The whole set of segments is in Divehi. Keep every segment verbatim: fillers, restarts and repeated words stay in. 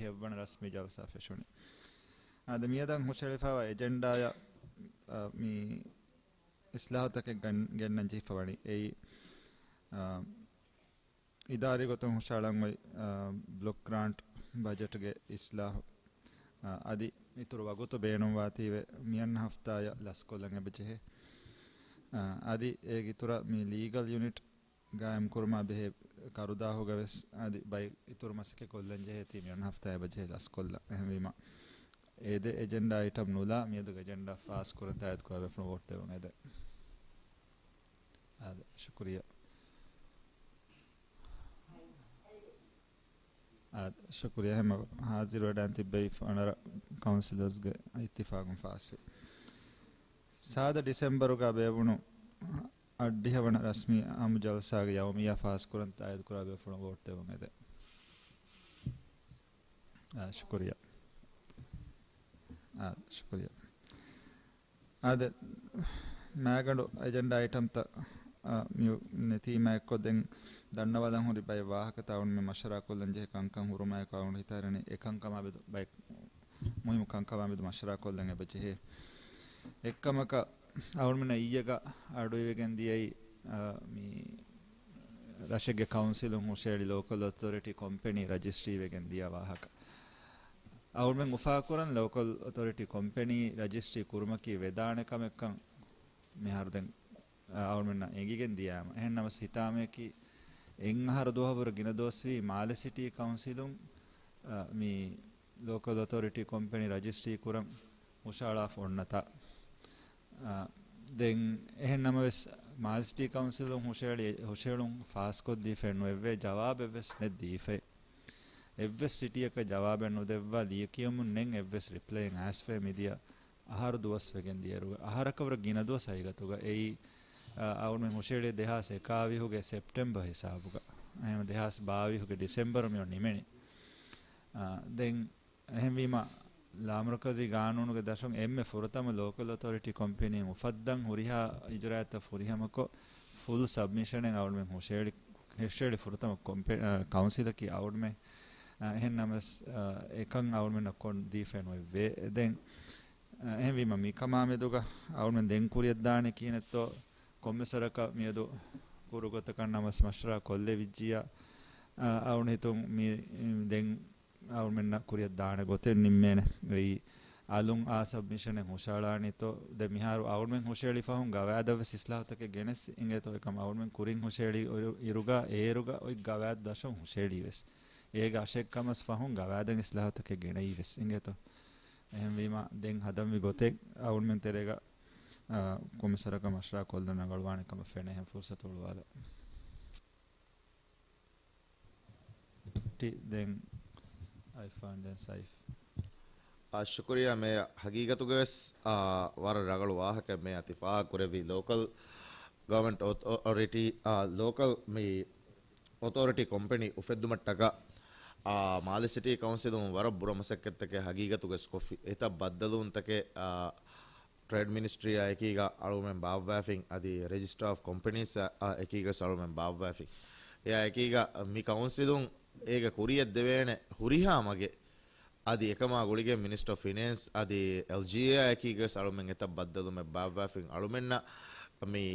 ހަތްވަނަ ރަސްމީ ޖަލްސާ ފެށުނީ. އާދެ، މިއަދަށް ހުށަހެޅިފައިވާ އެޖެންޑާއަށް، އަ، މި އިސްލާހުތަކެއް ގަން-، ގެންނަން ޖެހިފަ ވަނީ. އެއީ، އަ، އިދާރީ ގޮތުން ހުށަހަޅަން އޮތް، އަ، ބްލޮކް ގްރާންޓް ބަޖެޓްގެ އިސްލާހު، އަ، އަދި އިތުރު ވަގުތު ބޭނުންވާތީވެ މިއަންނަ ހަފްތާއަށް ލަސްކޮށްލަން އެބަޖެހޭ. އަ، އަދި އޭގެ އިތުރަށް މި ލީގަލް ޔުނިޓް ގާއިމްކުރުމާ ބެހޭ ކަރުދާހުގަ ވެސް އަދި ބައެއް އިތުރު މަސައްކަތް ކޮށްލަން ޖެހޭތީ މިއަންނަ ހަފްތާއެއް އެބަޖެހޭ ލަސްކޮށްލަން. އެހެންވީމަ، އެ ދެ އެޖެންޑާ އައިޓަމް ނުލާ މިއަދު އެޖެންޑާ ފާސްކުރަން ތާއީދުކުރާ ބޭފުޅުން ވޯޓް ދެވުން އެދެން. އާދެ، ޝުކުރިއްޔާ. އާދެ، ޝުކުރިއްޔާ. ހަމަ ހާޒިރުވެޑާން ތިއްބެވި ފަނަރަ ކައުންސިލަރސްގެ އިއްތިފާގުން ފާސްވި. ސާދަ ޑިސެމްބަރުގަ ބޭއްވުނު އަށްޑިހަވަނަ ރަސްމީ އާއްމު ޖަލްސާގެ ޔައުމިއްޔާ ފާސްކުރަން ތާއީދުކުރާ ބޭފުޅުން ވޯޓް ދެވުން އެދެން. އާ، ޝުކުރިއްޔާ. އާ، ޝުކުރިއްޔާ. އާދެ، މާގަނޑު އެޖެންޑާ އައިޓަމްތައް، އާ، މިއު ނެތީމާ އެއްކޮށް ދެން ދަންނަވާލަން ހުރި ބައެއް ވާހަކަތައް އަޅުގަނޑުމެން މަޝްވަރާ ކޮށްލަން ޖެހޭ ކަންކަން ހުރުމާއެކު އަޅުގަނޑު ހިތަށް އަރަނީ އެކަންކަމާ މެދު ބައެއް މުހިއްމު ކަންކަމާ މެދު މަޝްވަރާ ކޮށްލަން އެބަ ޖެހޭ. އެއްކަމަކަށް އަޅުގަނޑުމެންނަށް އިއްޔެގަ އަޑުއިވެގެން ދިޔައީ، އާ، މި ރަށެއްގެ ކައުންސިލުން ހުށައެޅި ލޯކަލް އޮތޯރިޓީ ކޮމްޕެނީ ރަޖިސްޓްރީ ވެގެން ދިޔަ ވާހަކަ. އަޅުގަނޑުމެން އުފާކުރަން ލޯކަލް އޮތޯރިޓީ ކޮމްޕެނީ ރަޖިސްޓްރީ ކުރުމަކީ ވެދާނެ ކަމެއްކަން މިހާރު ދެން، އާ، އަޅުގަނޑުމެންނަށް އެނގިގެން ދިޔައިމަ. އެހެންނަމަސް ހިތާމަޔަކީ އެއް އަހަރު ދުވަހަށްވުރެ ގިނަ ދުވަސްވީ މާލެ ސިޓީ ކައުންސިލުން، އާ، މި ލޯކަލް އޮތޯރިޓީ ކޮމްޕެނީ ރަޖިސްޓްރީ ކުރަން ހުށަހަޅާފަ އޮންނަތާ. އާ، ދެން އެހެން ނަމަވެސް، މާލެ ސިޓީ ކައުންސިލުން ހުށައެޅި-، ހުށައެޅުން ފާސްކޮށްދީފައެއް ނުވެއްވޭ، ޖަވާބެއްވެސް ނެތް ދީފައެއް. އެއްވެސް ސިޓީއަކަށް ޖަވާބެއް ނުދެއްވާ، ލިޔެކިޔަމުން ނެތް އެއްވެސް ރިޕްލައެއް އައިސްފައެއް މިދިޔަ އަހަރު ދުވަސް ވެގެން ދިޔައިރުގަ، އަހަރަކަށްވުރެ ގިނަ ދުވަސް ހަގީގަތުގަ. އެއީ، އާ، އަޅުމެން ހުށައެޅީ ދެހާސް އެކާވީހުގެ ސެޕްޓެމްބަރ ހިސާބުގަ. އެހެން ދެހާސް ބާވީހުގެ ޑިސެމްބަރު މިއޮށް ނިމެނީ. އާ، ދެން އެހެންވީމަ، ލާމަރުކަޒީ ގާނޫނުގެ ދަށުން އެންމެ ފުރަތަމަ ލޯކަލް އޮތޯރިޓީ ކޮމްޕެނީން އުފައްދަން ހުރިހާ އިޖުރާއަތްތައް ފުރިހަމަކޮށް، ފުލް ސަބްމިޝަނެއް އަޅުމެން ހުށައެޅި-، ހުށައެޅި ފުރަތަމަ ކޮމްޕެ-، އާ، ކައުންސިލަކީ އަޅުމެން. އާ، އެހެން ނަމަސް، އާ، އެކަން އަޅުމެންނަށް ކޮށްދީފައެއް ނުވެއްވޭ. ދެން، އާ، އެހެންވީމަ މިކަމާ މެދުގަ އަޅުމެން ދެން ކުރިއަށްދާނެ ކިހިނެއްތޯ، ކޮންމެސް ވަރަކަށް މިއަދު ކުރު ގޮތަކަށް ނަމަސް މަޝްވަރާ ކޮށްލެވިއްޖިއްޔާ، އާ، އަޅުގަނޑު ހިތުން މި، ދެން އަޅުމެންނަށް ކުރިއަށް ދާނެ ގޮތެއް ނިންމޭނެ. އެއީ، އަލުން އާ ސަބްމިޝަނެއް ހުށައަޅާނީތޯ، ދެން މިހާރު އަޅުމެން ހުށައެޅި ފަހުން ގަވާއިދަށް ވެސް އިސްލާހުތަކެއް ގެނެސް އިނގޭތޯ، އެކަމް އަޅުމެން ކުރިން ހުށައެޅި އިރުގަ އޭރުގަ އޮތް ގަވާއިދު ދަށުން ހުށައެޅީ ވެސް. އޭގެ އަށެއްކަމަސް ފަހުން ގަވާއިދަށް އިސްލާހުތަކެއް ގެނައީ ވެސް އިނގޭތޯ. އެހެންވީމަ، ދެން ހަދަންވީ ގޮތެއް އަޅުމެން ތެރޭގަ، އާ، ކޮންމެސް ވަރަކަށް މަޝްވަރާ ކޮށްލަން ރަނގަޅުވާނެ ކަމަށް ފެނޭ. އެހެން ފުރުސަތު ހުޅުވާލަ. ޓި، ދެން އައިފާން، ދެން ސައިފް. އާ، ޝުކުރިއްޔާ މޭޔަ. ހަގީގަތުގަވެސް، އާ، ވަރަށް ރަގަޅު ވާހަކައެއް މޭޔަ ތި ފާހަގަކުރެއްވީ. ލޯކަލް ގަވަމެންޓް އޮތޯ-، އޮތޯރިޓީ، އާ، ލޯކަލް މި އޮތޯރިޓީ ކޮމްޕެނީ އުފެއްދުމަށްޓަކާ، އާ، މާލެ ސިޓީ ކައުންސިލުން ވަރަށް ބުރަ މަސައްކަތްތަކެއް ހަގީގަތުގަވެސް ކޮށްފި. އެތައް ބައްދަލުވުންތަކެއް، އާ، ޓްރޭޑް މިނިސްޓްރީއާ އެކީގަ އަޅުމެން ބާއްވާފިން، އަދި ރެޖިސްޓްރާ އޮފް ކޮމްޕެނީސް އާ އެކީގަސް އަޅުމެން ބާއްވާފިން. އެއާ އެކީގަ މި ކައުންސިލުން އޭގަ ކުރިއަށް ދެވޭނެ ހުރިހާ މަގެއް، އަދި އެކަމާ ގުޅިގެން މިނިސްޓަރ އޮފް ފިނޭންސް އަދި އެލްޖީއޭއާ އެކީގަސް އަޅުމެން އެތައް ބައްދަލުމެއް ބާއްވާފިން. އަޅުމެންނަށް މި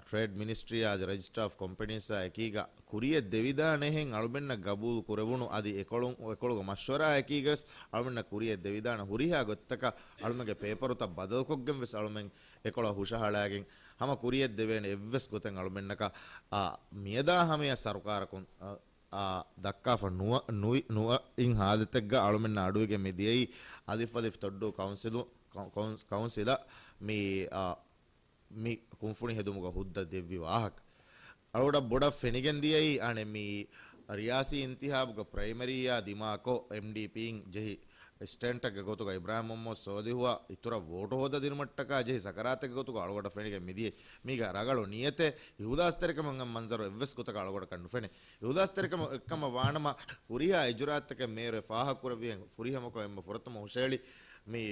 ޓްރޭޑް މިނިސްޓްރީއާ އަދި ރެޖިސްޓްރާ އޮފް ކޮމްޕެނީސްއާ އެކީގަ ކުރިއަށް ދެވިދާނެހެން އަޅުމެންނަށް ގަބޫލު ކުރެވުނު އަދި އެކޮޅު-، އެކޮޅުގެ މަޝްވަރާއެކީގަސް އަޅުމެންނަށް ކުރިއަށް ދެވިދާނެ ހުރިހާ ގޮތްތަކަށް އަޅުމެންގެ ޕޭޕަރުތައް ބަދަލުކޮށްގެން ވެސް އަޅުމެން އެކޮޅަށް ހުށަހަޅާގެން ހަމަ ކުރިއަށް ދެވޭނެ އެއްވެސް ގޮތެއް އަޅުމެންނަކަށް އާ މިއަދާ ހަމަޔަށް ސަރުކާރަކުން، އާ، އާ، ދައްކާފަ ނުވަ-، ނުވި-، ނުވައިން ހާލަތެއްގަ އަޅުމެންނަށް އަޑުއިވިގެން މި ދިޔައީ އަލިފް އަލިފް ތޮއްޑޫ ކައުންސިލު-، ކައު-، ކައުން-، ކައުންސިލަށް މި، އާ، މި ކުންފުނި ހެދުމުގަ ހުއްދަ ދެއްވި ވާހަކަ. އަޅުގަޑަށް ބޮޑަށް ފެނިގެން ދިޔައީ، އަނެއް މި ރިޔާސީ އިންތިހާބުގަ ޕްރައިމަރީއާ ދިމާކޮށް، އެމްޑީޕީން ޖެހި ސްޓޭންޓެއްގެ ގޮތުގަ އިބްރާހިމް މުހައްމަދު ސޯލިހުއަށް އިތުރަށް ވޯޓު ހޯދަދިނުމަށްޓަކާ ޖެހި ސަކަރާތެއްގެ ގޮތުގަ އަޅުގަޑަށް ފެނިގެން މިދިޔައީ. މީގަ ރަގަޅު ނިޔަތެއް، އިހުލާސްތެރިކަމުގެ މަންޒަރު އެއްވެސް ގޮތަކަށް އަޅުގަޑަކަށް ނުފެނޭ. އިހުލާސްތެރިކަމަށް އެއްކަމަށް ވާނަމަ، ހުރިހާ އިޖުރާއަތްތަކެއް މޭޔަރު ފާހަގަކުރެއްވިހެން ފުރިހަމަކޮށް އެންމެ ފުރަތަމަ ހުށައެޅި މި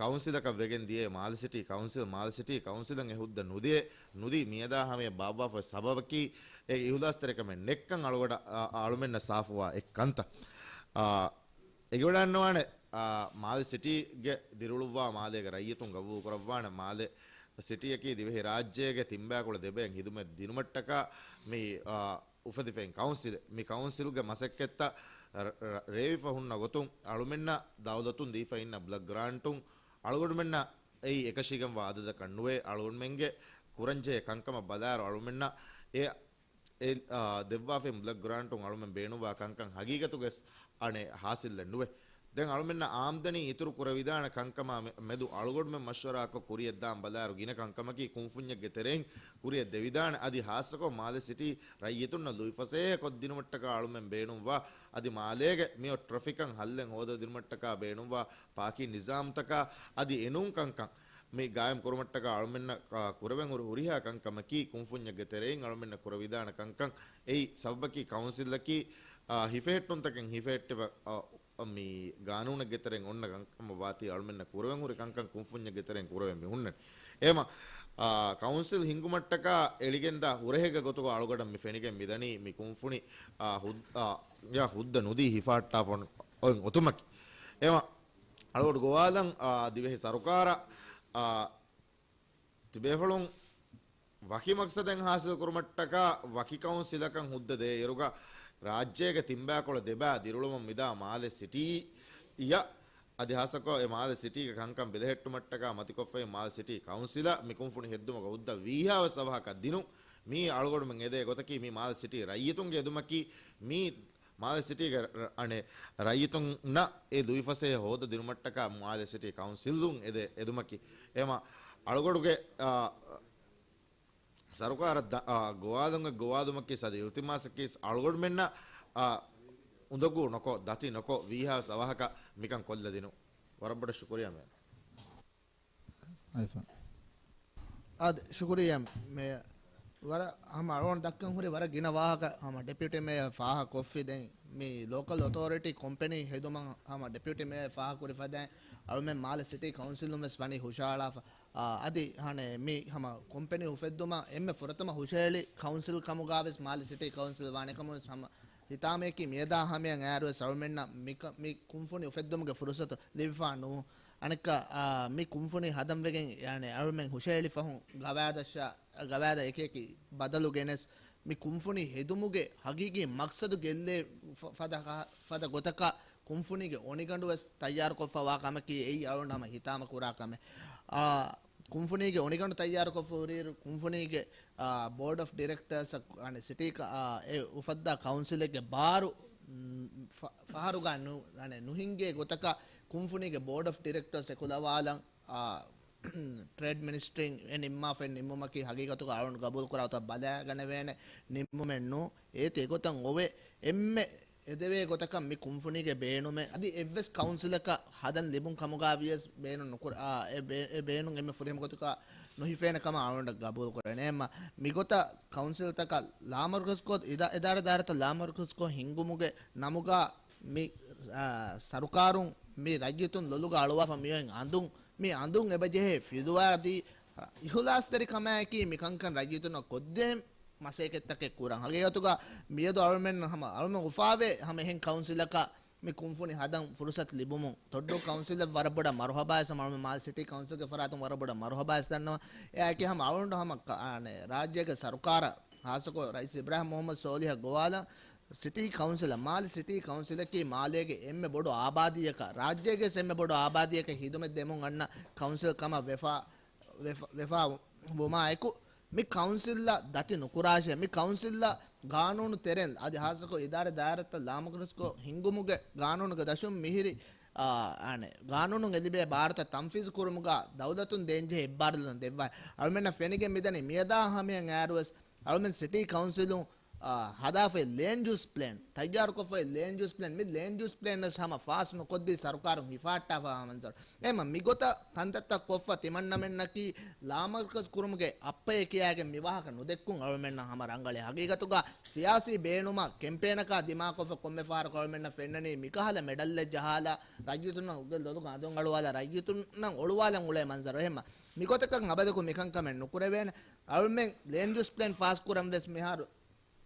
ކައުންސިލަކަށް ވެގެން ދިޔައީ މާލެ ސިޓީ ކައުންސިލް. މާލެ ސިޓީ ކައުންސިލަށް އެ ހުއްދަ ނުދިޔަ، ނުދީ މިއަދާ ހަމަޔަށް ބާއްވާފައި ސަބަބަކީ އެ އިހުލާސްތެރިކަމެއް ނެއްކަން އަޅުގަޑަށް، އަ، އަ، އަޅުމެންނަށް ސާފުވާ އެއް ކަންތައް. އާ، އެނގިވަޑައިގަންނަވާނެ، އާ، މާލެ ސިޓީގެ ދިރިއުޅުއްވާ މާލޭގެ ރައްޔިތުން ގަބޫލު ކުރައްވާނެ. މާލެ ސިޓީއަކީ ދިވެހި ރާއްޖޭގެ ތިންބަޔަކުޅަ ދެބައިން ހިދުމަތް ދިނުމަށްޓަކާ މި، އާ، އުފެދިފައިން ކައުންސިލެއް. މި ކައުންސިލްގެ މަސައްކަތްތައް ރ-، ރ-، ރޭވިފަ ހުންނަ ގޮތުން އަޅުމެންނަށް ދައުލަތުން ދީފަ އިންނަ ބްލޮކް ގްރާންޓުން އަޅުގަނޑުމެންނަށް އެއީ އެކަށީގެންވާ އަދަދަކަށް ނުވޭ. އަޅުގަނޑުމެންގެ ކުރަންޖެހޭ ކަންކަމަށް ބަލާއިރު އަޅުމެންނަށް އެ އެ، އާ، ދެއްވާފައި ބްލޮކް ގްރާންޓުން އަޅުމެން ބޭނުންވާ ކަންކަން ހަގީގަތުގަސް އަނެއް ހާސިލްއެއް ނުވޭ. ދެން އަޅުމެންނަށް އާމްދަނީ އިތުރު ކުރެވިދާނެ ކަންކަމާ މެ-، މެދު އަޅުގަނޑުމެން މަޝްވަރާކޮށް ކުރިއަށްދާން ބަލާއިރު ގިނަ ކަންކަމަކީ ކުންފުންޏެއްގެ ތެރެއިން ކުރިއަށް ދެވިދާނެ. އަދި ހާއްސަކޮށް މާލެ ސިޓީ ރައްޔިތުންނަށް ލުއިފަސޭހަ ކޮށްދިނުމަށްޓަކާ އަޅުމެން ބޭނުންވާ، އަދި މާލޭގެ މިއޮތް ޓްރެފިކަށް ހައްލެއް ހޯދަދިނުމަށްޓަކާ ބޭނުންވާ ޕާކިން ނިޒާމްތަކާ އަދި އެނޫން ކަންކަން މި ގާއިމް ކުރުމަށްޓަކާ އަޅުމެންނަށް، އާ، ކުރެވެން ހުރި ހުރިހާ ކަންކަމަކީ ކުންފުންޏެއްގެ ތެރެއިން އަޅުމެންނަށް ކުރެވިދާނެ ކަންކަން. އެއީ ސަބަބަކީ ކައުންސިލަކީ، އާ، ހިފެހެއްޓުންތަކެއް ހިފެހެއްޓެވި، އާ، މި ގާނޫނެއްގެ ތެރެއިން އޮންނަ ކަންކަމަށް ވާތީ އަޅުމެންނަށް ކުރެވެން ހުރި ކަންކަން ކުންފުންޏެއްގެ ތެރެއިން ކުރެވެން މި ހުންނަނީ. އެހެމަ، އާ، ކައުންސިލް ހިންގުމަށްޓަކާ އެޅިގެންދާ ހުރަހެއްގެ ގޮތުގަ އަޅުގަޑަށް މި ފެނިގެން މިދަނީ މި ކުންފުނި، އާ، ހުއް-، އާ، ޔާ ހުއްދަ ނުދީ ހިފަހައްޓާފަ އޮތް އޮތުމަކީ. އެހެމަ، އަޅުގަޑު ގޮވާލަން، އާ، ދިވެހި ސަރުކާރަށް، އާ، ތިބޭފުޅުން ވަކި މަޤްޞަދެއް ހާސިލް ކުރުމަށްޓަކާ ވަކި ކައުންސިލަކަށް ހުއްދަ ދޭއިރުގަ، ރާއްޖޭގެ ތިންބަޔަކުޅަ ދެބައި ދިރިއުޅުމަށް މިދާ މާލެ ސިޓީއަށް، އަދި ހާއްސަކޮށް އެ މާލެ ސިޓީގެ ކަންކަން ބެލެހެއްޓުމަށްޓަކާ މަތިކޮށްފައި މާލެ ސިޓީ ކައުންސިލަށް މި ކުންފުނި ހެއްދުމުގަ ހުއްދަ ވީހާވެސް އަވަހަކަށް ދިނުން. މީ އަޅުގަނޑުމެން އެދޭ ގޮތަކީ މީ މާލެ ސިޓީ ރައްޔިތުންގެ އެދުމަކީ. މީ މާލެ ސިޓީގެ ރ-، އަނެއް ރައްޔިތުންނަށް އެ ލުއިފަސޭހަ ހޯދަދިނުމަށްޓަކާ މާލެ ސިޓީ ކައުންސިލުން އެދޭ އެދުމަކީ. އެހެމަ އަޅުގަޑުގެ، އާ، ސަރުކާރަށް ދަ-، އާ، ގޮވާލުން އެ ގޮވާލުމަކީ އަދި އިލްތިމާސަކީ އަޅުގަނޑުމެންނަށް، އާ، އުނދަގޫ ނުކޮށް، ދަތި ނުކޮށް، ވީހާވެސް އަވަހަކަށް މިކަން ކޮށްލަދިނުން. ވަރަށް ބޮޑަށް ޝުކުރިއްޔާ މޭޔަރ. އާދެ، ޝުކުރިއްޔާ މޭޔަރ. ވަރަށް ހަމަ އަޅުގަނޑު ދައްކަން ހުރި ވަރަށް ގިނަ ވާހަކަ ހަމަ ޑެޕިއުޓީ މޭޔަރ ފާހަގަކޮށްފި. ދެން މި ލޯކަލް އޮތޯރިޓީ ކޮމްޕެނީ ހެދުމަށް ހަމަ ޑެޕިއުޓީ މޭޔަރ ފާހަގަކުރި ފަދައިން އަޅުމެން މާލެ ސިޓީ ކައުންސިލުން ވެސް ވަނީ ހުށަހަޅާފަ. އާ، އަދި ހަނެ މި ހަމަ ކޮމްޕެނީ އުފެއްދުމަށް އެންމެ ފުރަތަމަ ހުށަހެޅި ކައުންސިލް ކަމުގާވެސް މާލެ ސިޓީ ކައުންސިލް ވާނެ ކަމުން ވެސް ހަމަ ހިތާމަޔަކީ މިއަދާ ހަމަޔަށް އައިރުވެސް އަޅުމެންނަށް މި ކަ-، މި ކުންފުނި އުފެއްދުމުގެ ފުރުސަތު ލިބިފާ ނޫން. އަނެއްކާ، އާ، މި ކުންފުނި ހަދަން ވެގެން، ޔާނެ، އަޅުމެން ހުށަހެޅި ފަހުން ގަވާއިދަށާ، ގަވާއިދަށް އެކިއެކި ބަދަލު ގެނެސް، މި ކުންފުނި ހެދުމުގެ ހަގީގީ މަޤްޞަދު ގެއްލޭ ފަ-، ފަދަ ކަ-، ފަދަ ގޮތަކަށް ކުންފުނީގެ އޮނިގަނޑު ވެސް ތައްޔާރުކޮށްފަވާ ކަމަކީ އެއީ އަޅުގަނޑު ހަމަ ހިތާމަ ކުރާ ކަމެއް. އާ، ކުންފުނީގެ އޮނިގަނޑު ތައްޔާރުކޮށްފަ ހުރިއިރު، ކުންފުނީގެ، އާ، ބޯޑް އޮފް ޑިރެކްޓާސް، އަނެ، ސިޓީ ކަ-، އާ، އެ އުފައްދާ ކައުންސިލެއްގެ ބާރު، މް، ފަ-، ފަހަރުގަ ނު-، އަނެ، ނުހިންގޭ ގޮތަކަށް ކުންފުނީގެ ބޯޑް އޮފް ޑިރެކްޓާސް އެކުލަވާލަން، އާ، ޓްރޭޑް މިނިސްޓްރީން އެ ނިންމާފައި ނިންމުމަކީ ހަގީގަތުގަ އަޅުގަނޑު ގަބޫލު ކުރާ ގޮތަށް ބަލައިގަނެވޭނެ ނިންމުމެއް ނޫން. އޭތި އެގޮތަށް އޮވެ އެންމެ އެދެވޭ ގޮތަކަށް މި ކުންފުނީގެ ބޭނުމެއް އަދި އެއްވެސް ކައުންސިލަކަށް ހަދަން ލިބުން ކަމުގަ ވިޔަސް ބޭނުން ނުކުރ-، އާ، އެ ބޭ-، އެ ބޭނުން އެންމެ ފުރިހަމަ ގޮތަކަށް ނުހިފޭނެ ކަމަށް އަޅުގަނޑަށް ގަބޫލު ކުރެވޭނެ. އެހެންމަ މިގޮތަށް ކައުންސިލްތަކަށް ލާމަރުކަޒުކޮށް އިދާ-، އިދާރަ ދާއިރާތައް ލާމަރުކަޒުކޮށް ހިންގުމުގެ ނަމުގަ މި، އާ، ސަރުކާރުން މި ރައްޔިތުން ލޮލުގަ އަޅުވާފަ މިއޮތް އަނދުން، މި އަނދުން އެބަޖެހޭ ފިލުވާދީ އިހުލާސްތެރިކަމާއެކީ މި ކަންކަން ރައްޔިތުންނަށް ކޮށްދޭން މަސައްކަތްތަކެއް ކުރަން. ހަގީގަތުގަ މިއަދު އަޅުމެން ހަމަ އަޅުމެން އުފާވޭ ހަމަ އެހެން ކައުންސިލަކަށް މި ކުންފުނި ހަދަން ފުރުސަތު ލިބުމުން. ތޮއްޑޫ ކައުންސިލަށް ވަރަށް ބޮޑަށް މަރުހަބާ ވެސް އަޅުމެން މާލެ ސިޓީ ކައުންސިލްގެ ފަރާތުން ވަރަށް ބޮޑަށް މަރުހަބާ ވެސް ދަންނަވަން. އެއާއެކީ ހަމަ އަޅުގަނޑު ހަމަ ކަ-، އާނެ، ރާއްޖޭގެ ސަރުކާރަށް ހާއްސަކޮށް ރައީސް އިބްރާހިމް މުހައްމަދު ސޯލިހަށް ގޮވާލަން ސިޓީ ކައުންސިލަށް، މާލެ ސިޓީ ކައުންސިލަކީ މާލޭގެ އެންމެ ބޮޑު އާބާދީއަކަށް، ރާއްޖޭގެ ވެސް އެންމެ ބޮޑު އާބާދީއަކަށް ހިދުމަތް ދެމުން އަންނަ ކައުންސިލް ކަމަށް ވެފާ، ވެފަ-، ވެފާ ވުމާއެކު، މި ކައުންސިލްއަށް ދަތި ނުކުރާށޭ. މި ކައުންސިލްއަށް ގާނޫނު ތެރެއިން އަދި ހާއްސަކޮށް އިދާރަ ދާއިރާތައް ލާމަރުކަޒުކޮށް ހިންގުމުގެ ގާނޫނުގެ ދަށުން މިހިރި، އާ، އާނެ، ގާނޫނުން އެ ލިބޭ ބާރުތައް ތަންފީޒު ކުރުމުގަ ދައުލަތުން ދޭންޖެހޭ އެއްބާރުލުން ދެއްވާ. އަޅުމެންނަށް ފެނިގެން މިދަނީ މިއަދާ ހަމަޔަށް އައިރުވެސް އަޅުމެން ސިޓީ ކައުންސިލުން، އާ، ހަދާފައި ލޭންޑް ޔޫސް ޕްލޭން، ތައްޔާރުކޮށްފައި ލޭންޑް ޔޫސް ޕްލޭން، މި ލޭންޑް ޔޫސް ޕްލޭން ވެސް ހަމަ ފާސް ނުކޮށްދީ ސަރުކާރުން ހިފާއްޓާފަ މަންޒަރު. އެހެންމަ މިގޮތަށް ކަންތައްތައް ކޮށްފަ ތިމަންނަމެންނަކީ ލާމަރުކަޒު ކުރުމުގެ އައްޕައޭ ކިޔާގެން މި ވާހަކަ ނުދެއްކުން އަޅުމެންނަށް ހަމަ ރަނގަޅޭ. ހަގީގަތުގަ ސިޔާސީ ބޭނުމަށް ކެމްޕޭނަކާ ދިމާކޮށްފަ ކޮންމެ ފަހަރަކު އަޅުމެންނަށް ފެންނަނީ މިކަހަލަ މެޑަލްއެއް ޖަހާލާ ރައްޔިތުންނަށް އުގެ ލޮލުގަ އަނދުން އަޅުވާލާ ރައްޔިތުންނަށް އޮޅުވާލަން އުޅޭ މަންޒަރު. އެހެންމަ މިގޮތަކަށް އަބަދަކު މިކަންކަމެއް ނުކުރެވޭނެ. އަޅުމެން ލޭންޑް ޔޫސް ޕްލޭން ފާސް ކުރަން ވެސް މިހާރު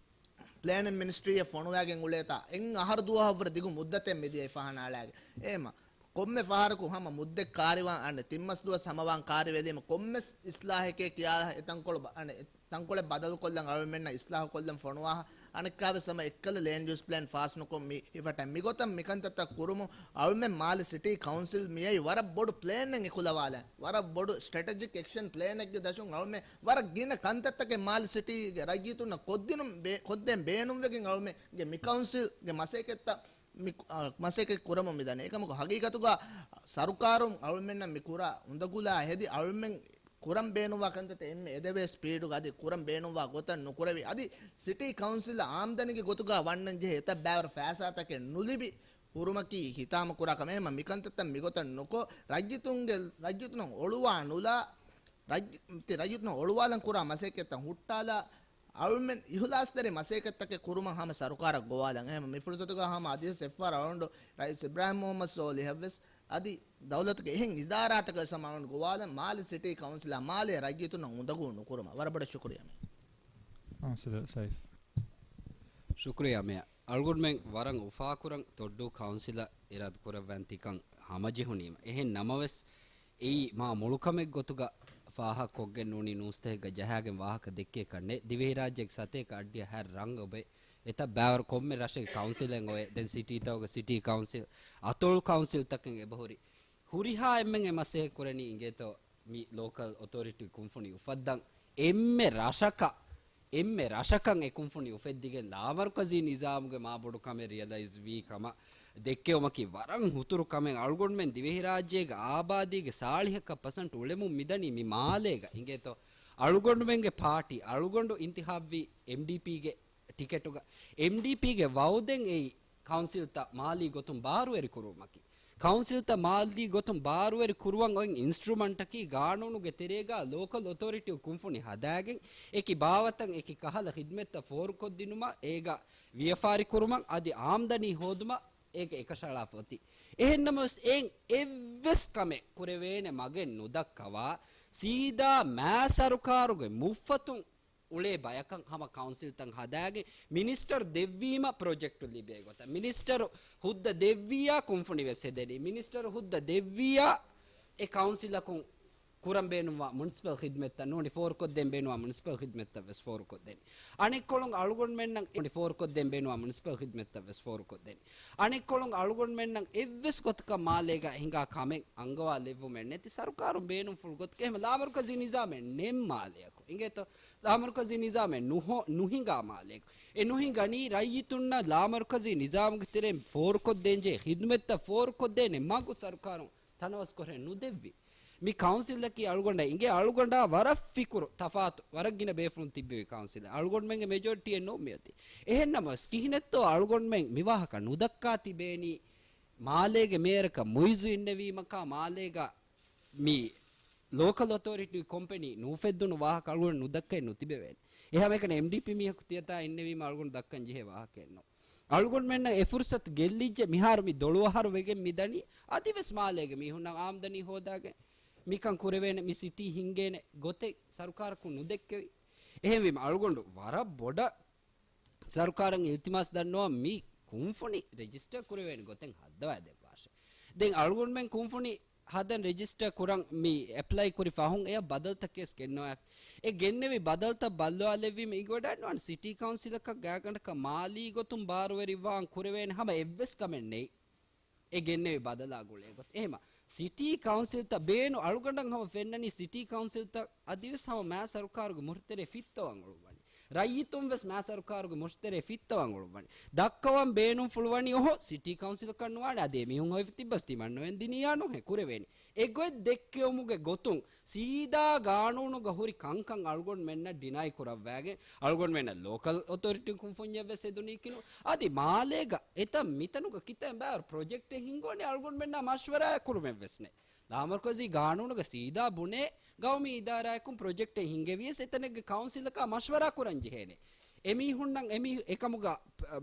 ޕްލޭނިން މިނިސްޓްރީއަށް ފޮނުވާގެން އުޅޭތާ އެއް އަހަރު ދުވަހަށްވުރެ ދިގު މުއްދަތެއް މިދިޔަ އިފަހަނާޅާގެ. އޭމަ ކޮންމެ ފަހަރަކު ހަމަ މުއްދަތް ކާރިވާން އަންނެ ތިން މަސް ދުވަސް ހަމަވާން ކާރިވެލީމަ ކޮންމެސް އިސްލާހެކޭ ކިޔާ އެ ތަންކޮޅު ބަ-، އަނެ، ތަންކޮޅެއް ބަދަލުކޮށްލަން އަޅުމެންނަށް އިސްލާހުކޮށްލަން ފޮނުވާ އަނެއްކާވެސް ހަމަ އެއްކަލަ ލޭންޑް ޔޫސް ޕްލޭން ފާސްނުކޮށް މި ހިފަޓަން މިގޮތަށް މިކަންތައްތައް ކުރުމުން އަޅުމެން މާލެ ސިޓީ ކައުންސިލް މިއައީ ވަރަށް ބޮޑު ޕްލޭނެއް އެކުލަވާލަން. ވަރަށް ބޮޑު ސްޓްރެޓެޖިކް އެކްޝަން ޕްލޭނެއްގެ ދަށުން އަޅުމެން ވަރަށް ގިނަ ކަންތައްތަކެއް މާލެ ސިޓީގެ ރައްޔިތުންނަށް ކޮށްދިނުން ބޭ-، ކޮށްދޭން ބޭނުންވެގެން އަޅުމެންގެ މި ކައުންސިލްގެ މަސައްކަތްތައް މި، އާ، މަސައްކަތް ކުރަމުން މިދަނީ. އެކަމަކު ހަގީގަތުގަ ސަރުކާރުން އަޅުމެންނަށް މި ކުރާ އުނދަގުލާ ހެދި އަޅުމެން ކުރަން ބޭނުންވާ ކަންތައްތައް އެންމެ އެދެވޭ ސްޕީޑުގަ އަދި ކުރަން ބޭނުންވާ ގޮތަށް ނުކުރެވި، އަދި ސިޓީ ކައުންސިލް އާމްދަނީގެ ގޮތުގަ ވަންނަން ޖެހޭ އެތައް ބައިވަރު ފައިސާތަކެއް ނުލިބި ހުރުމަކީ ހިތާމަ ކުރާ ކަމެއް. އެހެންމަ މިކަންތައްތައް މިގޮތަށް ނުކޮށް، ރައްޔިތުންގެ، ރައްޔިތުން އޮޅުވާ ނުލާ، ރައްޔި-، ތި ރައްޔިތުން އޮޅުވާލަން ކުރާ މަސައްކަތްތައް ހުއްޓާލާ، އަޅުމެން އިހުލާސްތެރި މަސައްކަތްތަކެއް ކުރުމަށް ހަމަ ސަރުކާރަށް ގޮވާލަން. އެހެން މި ފުރުސަތުގަ ހަމަ އަދިވެސް އެއްފަހަރު އަޅުގަނޑު ރައީސް އިބްރާހިމް މުހައްމަދު ސޯލިހަށްވެސް އަދި ދައުލަތުގެ އެހެން އިދާރާތަކަށް ހަމަ އަޅުގަނޑު ގޮވާލަން މާލެ ސިޓީ ކައުންސިލާ މާލޭ ރައްޔިތުންނަށް އުނދަގޫ ނުކުރުމަށް. ވަރަށް ބޮޑަށް ޝުކުރިއްޔާ މޭޔަރ. ކައުންސިލަރ ސައިފް. ޝުކުރިއްޔާ މޭޔަރ. އަޅުގަނޑުމެން ވަރަށް އުފާކުރަން ތޮއްޑޫ ކައުންސިލަށް އިރާދަކުރައްވަން ތިކަން ހަމަޖެހުނީމަ. އެހެން ނަމަވެސް، އެއީ މާ މޮޅު ކަމެއް ގޮތުގަ ފާހަގަކޮށްގެން ނޫނީ ނޫސްތަކެއްގަ ޖަހާގެން ވާހަކަ ދެއްކޭކަށް ނެތް. ދިވެހިރާއްޖޭގެ ސަތޭކަ އަށްޑިހަ ހަތް ރަށް އޮވޭ. އެތައް ބައިވަރު ކޮންމެ ރަށެއްގެ ކައުންސިލެއް އޮވޭ. ދެން ސިޓީތަކުގެ ސިޓީ ކައުންސިލް، އަތޮޅު ކައުންސިލްތަކެއް އެބަހުރި. ހުރިހާ އެންމެން އެ މަސައްކަތް ކުރަނީ އިނގޭތޯ މި ލޯކަލް އޮތޯރިޓީ ކުންފުނި އުފައްދަން. އެންމެ ރަށަކަށް، އެންމެ ރަށަކަށް އެ ކުންފުނި އުފެއްދިގެން ލާމަރުކަޒީ ނިޒާމުގެ މާ ބޮޑު ކަމެއް ރިއަލައިޒް ވީ ކަމަށް ދެއްކެވުމަކީ ވަރަށް ހުތުރު ކަމެއް. އަޅުގަނޑުމެން ދިވެހިރާއްޖޭގެ އާބާދީގެ ސާޅީހަކަށް ޕަސަންޓް އުޅެމުން މިދަނީ މި މާލޭގަ އިނގޭތޯ. އަޅުގަނޑުމެންގެ ޕާޓީ، އަޅުގަނޑު އިންތިހާބްވީ އެމްޑީޕީގެ ޓިކެޓުގަ. އެމްޑީޕީގެ ވައުދެއް އެއީ ކައުންސިލްތައް މާލީ ގޮތުން ބާރުވެރި ކުރުވުމަކީ. ކައުންސިލްތައް މާލީ ގޮތުން ބާރުވެރި ކުރުވަން އޮތް އިންސްޓްރުމަންޓަކީ ގާނޫނުގެ ތެރޭގަ ލޯކަލް އޮތޯރިޓީ ކުންފުނި ހަދާގެން، އެކި ބާވަތަށް އެކި ކަހަލަ ޚިދްމަތްތައް ފޯރުކޮށްދިނުމަށް، އޭގަ ވިޔަފާރި ކުރުމަށް އަދި އާމްދަނީ ހޯދުމަށް އޭގެ އެކަށައަޅާފަ އޮތީ. އެހެންނަމަވެސް އެއިން އެއްވެސް ކަމެއް ކުރެވޭނެ މަގެއް ނުދައްކަވާ، ސީދާ މާ ސަރުކާރުގެ މުއްފަތުން އުޅޭ ބަޔަކަށް ހަމަ ކައުންސިލްތައް ހަދާގެން، މިނިސްޓަރު ދެއްވީމަ ޕްރޮޖެކްޓު ލިބޭ ގޮތަށް، މިނިސްޓަރު ހުއްދަ ދެއްވިއްޔާ ކުންފުނި ވެސް ހެދެނީ، މިނިސްޓަރު ހުއްދަ ދެއްވިއްޔާ އެ ކައުންސިލަކުން ކުރަން ބޭނުންވާ މުނިސިޕަލް ޚިދްމަތްތައް ނޫނީ، ފޯރުކޮށްދޭން ބޭނުންވާ މުނިސިޕަލް ޚިދްމަތްތައް ވެސް ފޯރުކޮށްދެނީ. އަނެއްކޮޅުން އަޅުގަނޑުމެންނަށް، ނޫނީ، ފޯރުކޮށްދޭން ބޭނުންވާ މުނިސިޕަލް ޚިދްމަތްތައް ވެސް ފޯރުކޮށްދެނީ. އަނެއްކޮޅުން އަޅުގަނޑުމެންނަށް އެއްވެސް ގޮތަކަށް މާލޭގަ ހިނގާ ކަމެއް އަންގަވާ ލެއްވުމެއް ނެތި، ސަރުކާރުން ބޭނުންފުޅު ގޮތަކަށް އެހެން ލާމަރުކަޒީ ނިޒާމެއް ނެތް މާލެއަކު. އިނގޭތޯ؟ ލާމަރުކަޒީ ނިޒާމެއް ނުހޮ-، ނުހިނގާ މާލެއަކު. އެ ނުހިނގަނީ ރައްޔިތުންނަށް ލާމަރުކަޒީ ނިޒާމުގެ ތެރެއިން ފޯރުކޮށްދޭންޖެހޭ ޚިދުމަތްތައް ފޯރުކޮށްދޭނެ މަގު ސަރުކާރުން ތަނަވަސްކޮށް ނުދެއްވި. މި ކައުންސިލަކީ އަޅުގަނޑަށް އިނގޭ، އަޅުގަނޑާ ވަރަށް ފިކުރު ތަފާތު، ވަރަށް ގިނަ ބޭފުޅުން ތިއްބެވި ކައުންސިލެއް. އަޅުގަނޑުމެންގެ މެޖޯރިޓީއެއް ނޫން މިއޮތީ. އެހެންނަމަވެސް، ކިހިނެއްތޯ އަޅުގަނޑުމެން މި ވާހަކަ ނުދައްކާ ތިބޭނީ، މާލޭގެ މޭޔަރަކަށް މުއިއްޒު އިންނެވީމަކާ، މާލޭގަ މި ލޯކަލް އޮތޯރިޓީ ކޮމްޕެނީ ނުއުފެއްދުނު ވާހަކަ އަޅުގަނޑު ނުދައްކައެއް ނުތިބެވޭނެ. އެހާމައެކަނި އެމްޑީޕީ މީހަކު ތިޔަތާ އިންނެވީމަ އަޅުގަނޑު ދައްކަން ޖެހޭ ވާހަކައެއް ނޫން. އަޅުގަނޑުމެންނަށް އެ ފުރުސަތު ގެއްލިއްޖެ މިހާރު މި ދޮޅު އަހަރު ވެގެން މިދަނީ، އަދިވެސް މާލޭގެ މީހުންނަށް އާމްދަނީ ހޯދާގެން މިކަން ކުރެވޭނެ، މި ސިޓީ ހިންގޭނެ ގޮތެއް ސަރުކާރަކުން ނުދެއްކެވި. އެހެންވީމަ އަޅުގަނޑު ވަރަށް ބޮޑަށް ސަރުކާރަށް އިލްތިމާސް ދަންނަވަން މި ކުންފުނި ރެޖިސްޓަރ ކުރެވޭނެ ގޮތެއް ހައްދަވާ ދެއްވާށެ. ދެން އަޅުގަނޑުމެން ކުންފުނި ހަދަން ރެޖިސްޓަރ ކުރަން މި އެޕްލައި ކުރި ފަހުން އެޔަށް ބަދަލުތަކެއް ގެންނަވާ. އެ ގެންނެވި ބަދަލުތައް ބައްލަވާލެއްވީމަ އިނގިވަޑައިގަންނަވާނެ ސިޓީ ކައުންސިލަކަށް ގާތްގަނޑަކަށް މާލީ ގޮތުން ބާރުވެރިވާން ކުރެވޭނެ ހަމަ އެއްވެސް ކަމެއް ނެތް. އެ ގެންނެވި ބަދަލާ ގުޅޭ ގޮތް. އެހެމަ ސިޓީ ކައުންސިލްތައް ބޭނު އަޅުގަނޑަށް ހަމަ ފެންނަނީ ސިޓީ ކައުންސިލްތައް އަދިވެސް ހަމަ މާ ސަރުކާރުގެ މުށުތެރޭ ފިއްތަވަން އުޅުއްވަނީ. ރައްޔިތުން ވެސް މާ ސަރުކާރުގެ މުށުތެރޭ ފިއްތަވަން އުޅުއްވަނީ. ދައްކަވަން ބޭނުންފުޅުވަނީ އޮހޮ ސިޓީ ކައުންސިލަކަށް ނުވާނެ. އަދި އެމީހުން އޮތް ތިއްބަސް ތިމަންނަމެން ދިނިއްޔާ ނުހޭ ކުރެވޭނެ. އެގޮތް ދެއްކެވުމުގެ ގޮތުން ސީދާ ގާނޫނުގަ ހުރި ކަންކަން އަޅުގަނޑުމެންނަށް ޑިނައި ކުރައްވާގެން އަޅުގަނޑުމެންނަށް ލޯކަލް އޮތޯރިޓީ ކުންފުންޏެއް ވެސް ހެދުނީކީނު. އަދި މާލޭގަ އެތައް މިތަނުގަ ކިތައް ބާރު ޕްރޮޖެކްޓެއް ހިންގުވަނީ އަޅުގަނޑުމެންނާ މަޝްވަރާ ކުރުމެއް ވެސް ނެތް. ލާމަރުކަޒީ ގާނޫނުގަ ސީދާ ބުނޭ ގައުމީ އިދާރާއަކުން ޕްރޮޖެކްޓެއް ހިންގެވިޔަސް އެތަނެއްގެ ކައުންސިލަކާ މަޝްވަރާ ކުރަން ޖެހޭނެ. އެމީހުންނަށް އެމީ އެކަމުގަ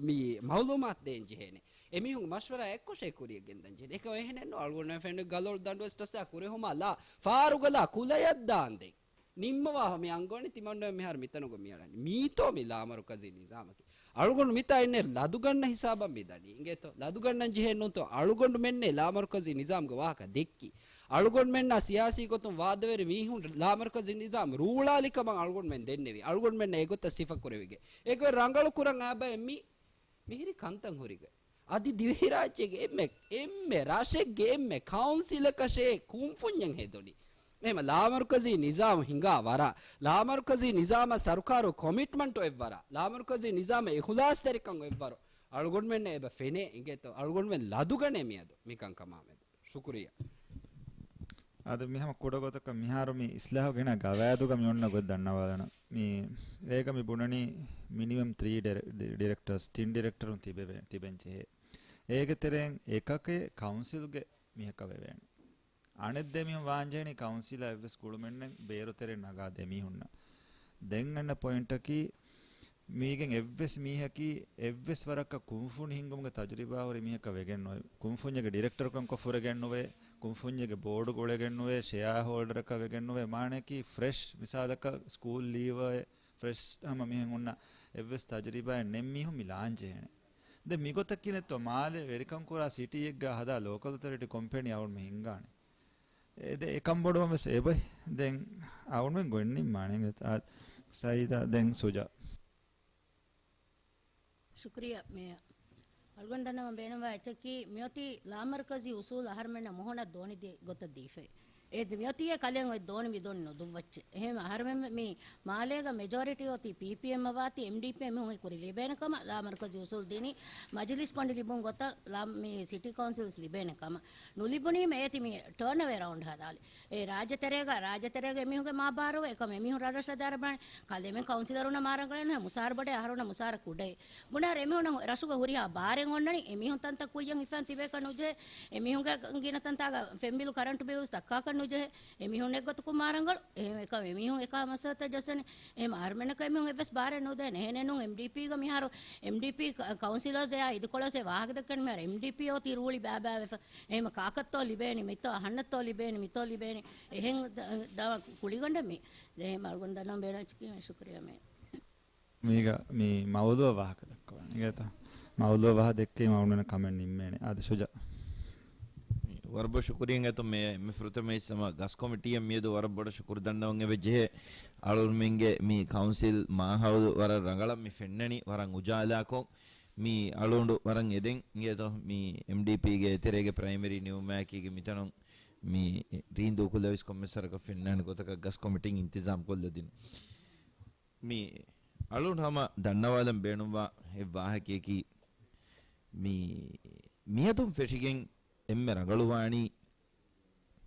މި މައުލޫމާތު ދޭން ޖެހޭނެ. އެމީހުން މަޝްވަރާ އެއްކޮށޭ ކުރިޔަށް ގެންދަން ޖެހޭނެ. އެކަމަށް އެހެނެއްނު އަޅުގަނޑުމެން ފެންނަ ގަލޮޅު ދަނޑުވެސް ޓަސްއާ ކުރެހުމާ ލާ ފާރުގަލާ ކުލަޔަށް ދާންދެން. ނިންމަވާ މި އަންގަވަނީ ތިމަންނަމެން މިހާރު މިތަނުގަ މިއަޅަނީ. މީތޯ މި ލާމަރުކަޒީ ނިޒާމަކީ. އަޅުގަނޑު މިތާ އިންނައިރު ލަދުގަންނަ ހިސާބަށް މި ދަނީ. އިނގޭތޯ؟ ލަދުގަންނަން ޖެހޭ ނޫންތޯ؟ އަޅުގަނޑުމެންނޭ ލާމަރުކަޒީ ނިޒާމްގެ ވާހަކަ ދެއްކީ. އަޅުގަނޑުމެންނާ ސިޔާސީ ގޮތުން ވާދަވެރި މީހުން ލާމަރުކަޒީ ނިޒާމް ރޫޅާލި ކަމަށް އަޅުގަނޑުމެން ދެންނެވި. އަޅުގަނޑުމެންނަށް އެގޮތަށް ސިފަ ކުރެވިގެން. އެގޮތް ރަނގަޅު ކުރަން އާބައެއް މި މިހިރި ކަންތައް ހުރިގޮތް. އަދި ދިވެހިރާއްޖޭގެ އެންމެ، އެންމެ ރަށެއްގެ އެންމެ ކައުންސިލަކަށޭ ކުންފުންޏެއް ހެދުނީ. އެހެމަ ލާމަރުކަޒީ ނިޒާމް ހިނގާ ވަރަށް، ލާމަރުކަޒީ ނިޒާމަށް ސަރުކާރު ކޮމިޓްމަންޓު އެއްވަރަށް، ލާމަރުކަޒީ ނިޒާމަށް އިޚުލާސްތެރިކަން އެއްވަރު އަޅުގަނޑުމެންނަށް އެބަ ފެނޭ. އިނގޭތޯ؟ އަޅުގަނޑުމެން ލަދުގަނޭ މިއަދު މިކަންކަމާމެދު. ޝުކުރިއްޔާ. އަދި މިހަމަ ކުޑަގޮތަކަށް މިހާރު މި އިސްލާހު ގެނަ ގަވާއިދުގަ މި އޮންނަ ގޮތް ދަންނަވާލަނަ. މި އޭގަ މި ބުނަނީ މިނިމަމް ތްރީ ޑިރެ-، ޑި-، ޑިރެކްޓަރސް، ތިން ޑިރެކްޓަރުން ތިބެވެ-، ތިބެން ޖެހޭ. އޭގެ ތެރެއިން އެކަކެއް ކައުންސިލްގެ މީހަކަށް ވެވޭނެ. އަނެއް ދެ މީހުން ވާންޖެހެނީ ކައުންސިލާ އެއްވެސް ގުޅުމެއްނެތް ބޭރު ތެރެއިން ނަގާ ދެ މީހުންނަށް. ދެން އަންނަ ޕޮއިންޓަކީ މީގެން އެއްވެސް މީހަކީ އެއްވެސް ވަރަކަށް ކުންފުނި ހިންގުމުގެ ތަޖުރިބާ ހުރި މީހަކަށް ވެގެން ނުވޭ. ކުންފުންޏެއްގެ ޑިރެކްޓަރުކަން ކޮށް ފުރެގެން ނުވޭ. ކުންފުންޏެއްގެ ބޯޑުގަ އުޅެގެން ނުވޭ. ޝެއާ ހޯލްޑަރަކަށް ވެގެން ނުވޭ. މާނައަކީ ފްރެޝް މިސާލަކަށް ސްކޫލް ލީވަރ ފްރެޝް ހަމަ މިހެން ހުންނަ އެއްވެސް ތަޖުރިބާއެއް ނެތް މީހުން މި ލާން ޖެހޭނެ. ދެން މިގޮތަށް ކިނެއްތޯ މާލެ ވެރިކަން ކުރާ ސިޓީއެއްގަ ހަދާ ލޯކަލް އޮތޯރިޓީ ކޮމްޕެނީ އަޅުން މި ހިންގާނެ. އެ ދެ އެކަން ބޮޑުވަމެސް އެބައި. ދެން އަޅުން ގޮތް ނިންމާނެ. އާ، ސައީދާ ދެން ސުޖާ. ޝުކުރިއްޔާ މޭޔަރ. އަޅުގަނޑު ދަންނަވަން ބޭނުންވާ އެއްޗަކީ މިއޮތީ ލާމަރުކަޒީ އުސޫލު އަހަރުމެންނަށް މޮހޮނަށް ދޯނި ދޭ ގޮތަށް ދީފައި. އެ ދެ މިއޮތީ އެ ކަލޭން އޮތް ދޯނި މި ދޯނި ނުދުއްވައްޗެއް. އެހެން އަހަރުމެން މި މާލޭގަ މެޖޯރިޓީ އޮތީ ޕީޕީއެމް އަށް ވާތީ އެމްޑީޕީ މީހުން އެ ކުރި ލިބޭނެ ކަމަށް ލާމަރުކަޒީ އުސޫލު ދިނީ މަޖިލިސް ކޮނޑި ލިބުން ގޮތަށް ލާ-، މި ސިޓީ ކައުންސިލްސް ލިބޭނެ ކަމަށް. ނުލިބުނީމަ އޭތި މި ޓާންއަވޭ ރައުންޑް ހަދާލި. އެ ރާއްޖެ ތެރޭގަ، ރާއްޖެ ތެރޭގަ އެމީހުންގެ މާ ބާރުވެ، އެކަމް އެމީހުން ރަށްރަށަށް ދާރަ ބާނެ، ކަލޭމެން ކައުންސިލަރުންނަށް މާ ރަނގަޅޭ ނުހޭ، މުސާރަ ބޮޑޭ އަހަރުންނަށް މުސާރަ ކުޑައޭ. ބުނާރ އެމީހުންނަށް ރަށުގަ ހުރިހާ ބާރެއް އޮންނަނީ، އެމީހުން ތަންތައް ކުއްޔަށް ހިފަން ތިބޭކަށް ނުޖެހޭ، އެމީހުންގެ ގިނަ ތަންތާގަ ފެން ބިލު ކަރަންޓު ބިލު ވެސް ދައްކާކަށް ނުޖެހޭ، އެމީހުން އެއްގޮތަކުން މާ ރަނގަޅު، އެހެން އެކަމް އެމީހުން އެކާ މަސައްކަތް ޖައްސަނީ، އެހެން އަހަރުމެންނަކަށް އެމީހުން އެއްވެސް ބާރެއް ނުދޭނެ. އެހެނެއްނޫން އެމްޑީޕީގަ މިހާރު އެމްޑީޕީ ކަ-، ކައުންސިލަރސް އެއާ އިދިކޮޅަސް އެ ވާހަކަ ދެއްކެން މިހާރު އެމްޑީޕީ އޮތީ ރޫޅި ބާބާވެފަ. އެހެމަ ކާކަށްތޯ ލިބޭނީ، މިތޯ އަހަންނަށްތޯ ލިބޭނީ، މިތޯ ލިބޭނީ. އެހެން ދަ-، ދަ-، ކުޅިގަނޑެއް މި. އެހެމަ އަޅުގަނޑު ދަންނަވަން ބޭނުން އެއްޗަކީ ޝުކުރިއްޔާ މޭ. މީގަ މި މައުޟޫއަށް ވާހަކަ ދައްކަވާނެ. އިނގޭތަ؟ މައުޟޫއަށް ވާހަކަ ދެއްކީމަ އަޅުގަނޑު ކަމެއް ނިންމޭނެ. އާދެ ޝުޖާ. ވަރަށް ބޮޑަށް ޝުކުރިއްޔާ އިނގޭތޯ މޭ މި ފުރަތަމަ އިސް ހަމަ ގަސް ކޮމިޓީއަށް މިއަދު ވަރަށް ބޮޑަށް ޝުކުރު ދަންނަވަން އެބަ ޖެހޭ. އަޅުގަނޑުމެންގެ މި ކައުންސިލް މާހައުލު ވަރަށް ރަނގަޅަށް މި ފެންނަނީ، ވަރަށް އުޖާލާކޮށް. މި އަޅުގަނޑު ވަރަށް އެދެން އިނގޭތޯ މި އެމްޑީޕީގެ ތެރޭގެ ޕްރައިމަރީ ނިއުމާއެކީގެ މިތަނުން މި ރީނދޫ ކުލަވިސް ކޮންމެސް ވަރަކަށް ފެންނާނެ ގޮތަކަށް ގަސް ކޮމިޓީން އިންތިޒާމް ކޮށްލަދިން. މި އަޅުގަނޑު ހަމަ ދަންނަވާލަން ބޭނުންވާ އެއް ވާހަކަޔަކީ، މި މިއަދުން ފެށިގެން އެންމެ ރަނގަޅުވާނީ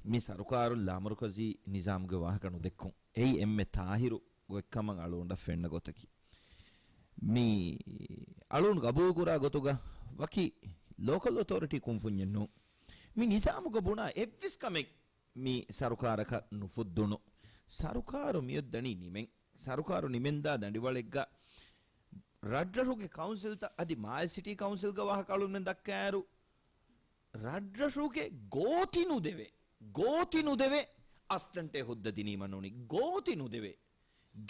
މި ސަރުކާރުން ލާމަރުކަޒީ ނިޒާމުގެ ވާހަކަ ނުދެއްކުން. އެއީ އެންމެ ތާހިރު ގޮތްކަމަށް އަޅުގަނޑަށް ފެންނަ ގޮތަކީ. މި އަޅުގަނޑު ގަބޫލުކުރާ ގޮތުގަ ވަކި ލޯކަލް އޮތޯރިޓީ ކުންފުންޏެއް ނޫން. މި ނިޒާމުގަ ބުނާ އެއްވެސް ކަމެއް މި ސަރުކާރަކަށް ނުފުއްދުނު. ސަރުކާރު މިއޮއްދަނީ ނިމެން. ސަރުކާރު ނިމެންދާ ދަނޑިވަޅެއްގަ ރަށްރަށުގެ ކައުންސިލްތައް އަދި މާލެ ސިޓީ ކައުންސިލްގެ ވާހަކަ އަޅުންމެން ދައްކާއިރު، ރަށްރަށުގެ ގޯތި ނުދެވޭ، ގޯތި ނުދެވޭ އަސްލަންޓޭ ހުއްދަ ދިނީމަ ނޫނީ، ގޯތި ނުދެވޭ.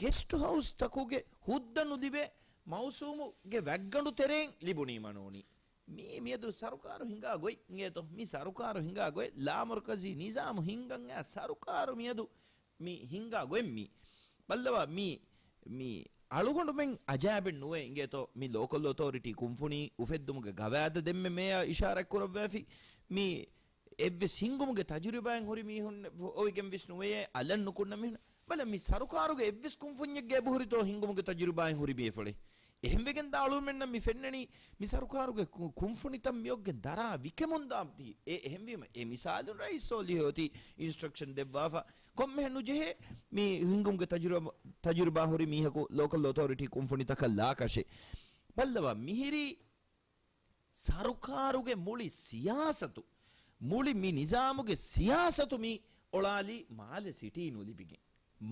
ގެސްޓް ހައުސް ތަކުގެ ހުއްދަ ނުލިބޭ މައުސޫމުގެ ވައްގަނޑު ތެރެއިން ލިބުނީމަ ނޫނީ. މީ މިއަދު ސަރުކާރު ހިނގާ ގޮތް އިނގޭތޯ؟ މި ސަރުކާރު ހިނގާ ގޮތް، ލާމަރުކަޒީ ނިޒާމު ހިނގަން އައި ސަރުކާރު މިއަދު މި ހިނގާ ގޮތް މީ. ބައްލަވާ މީ، މީ އަޅުގަނޑުމެން އަޖާބެއް ނުވޭ އިނގޭތޯ؟ މި ލޯކަލް އޮތޯރިޓީ ކުންފުނީ އުފެއްދުމުގެ ގަވާއިދަށް ދެންމެ މޭޔާ އިޝާރާތް ކުރައްވާފި. މީ އެއްވެސް ހިންގުމުގެ ތަޖުރިބާއެއް ހުރި މީހުން އޮވެގެން ވެސް ނުވެޔޭ، އަލަށް ނުކުންނަ މީހުން. ބަލަ، މި ސަރުކާރުގެ އެއްވެސް ކުންފުންޏެއްގަ އެބަހުރިތޯ ހިންގުމުގެ ތަޖުރިބާއެއް ހުރި ބޭފުޅެއް؟ އެހެންވެގެން ދާ އަޅުމެންނަށް މި ފެންނަނީ، މި ސަރުކާރުގެ ކު-، ކުންފުނިތައް މިއޮއްގެން ދަރާ ވިކެމުންދާ ތީ. އެ އެހެންވީމަ، އެ މިސާލުން ރައީސް ސޯލިހު އޮތީ އިންސްޓްރަކްޝަން ދެއްވާފަ. ކޮންމެހެން ނުޖެހޭ، މި ހިންގުމުގެ ތަޖުރިބާ، ތަޖުރިބާ ހުރި މީހަކު ލޯކަލް އޮތޯރިޓީ ކުންފުނިތަކަށް ލާކަށެއް. ބައްލަވާ، މިހިރީ ސަރުކާރުގެ މުޅި ސިޔާސަތު، މުޅި މި ނިޒާމުގެ ސިޔާސަތު މި އޮޅާލީ މާލެ ސިޓީ ނުލިބިގެން.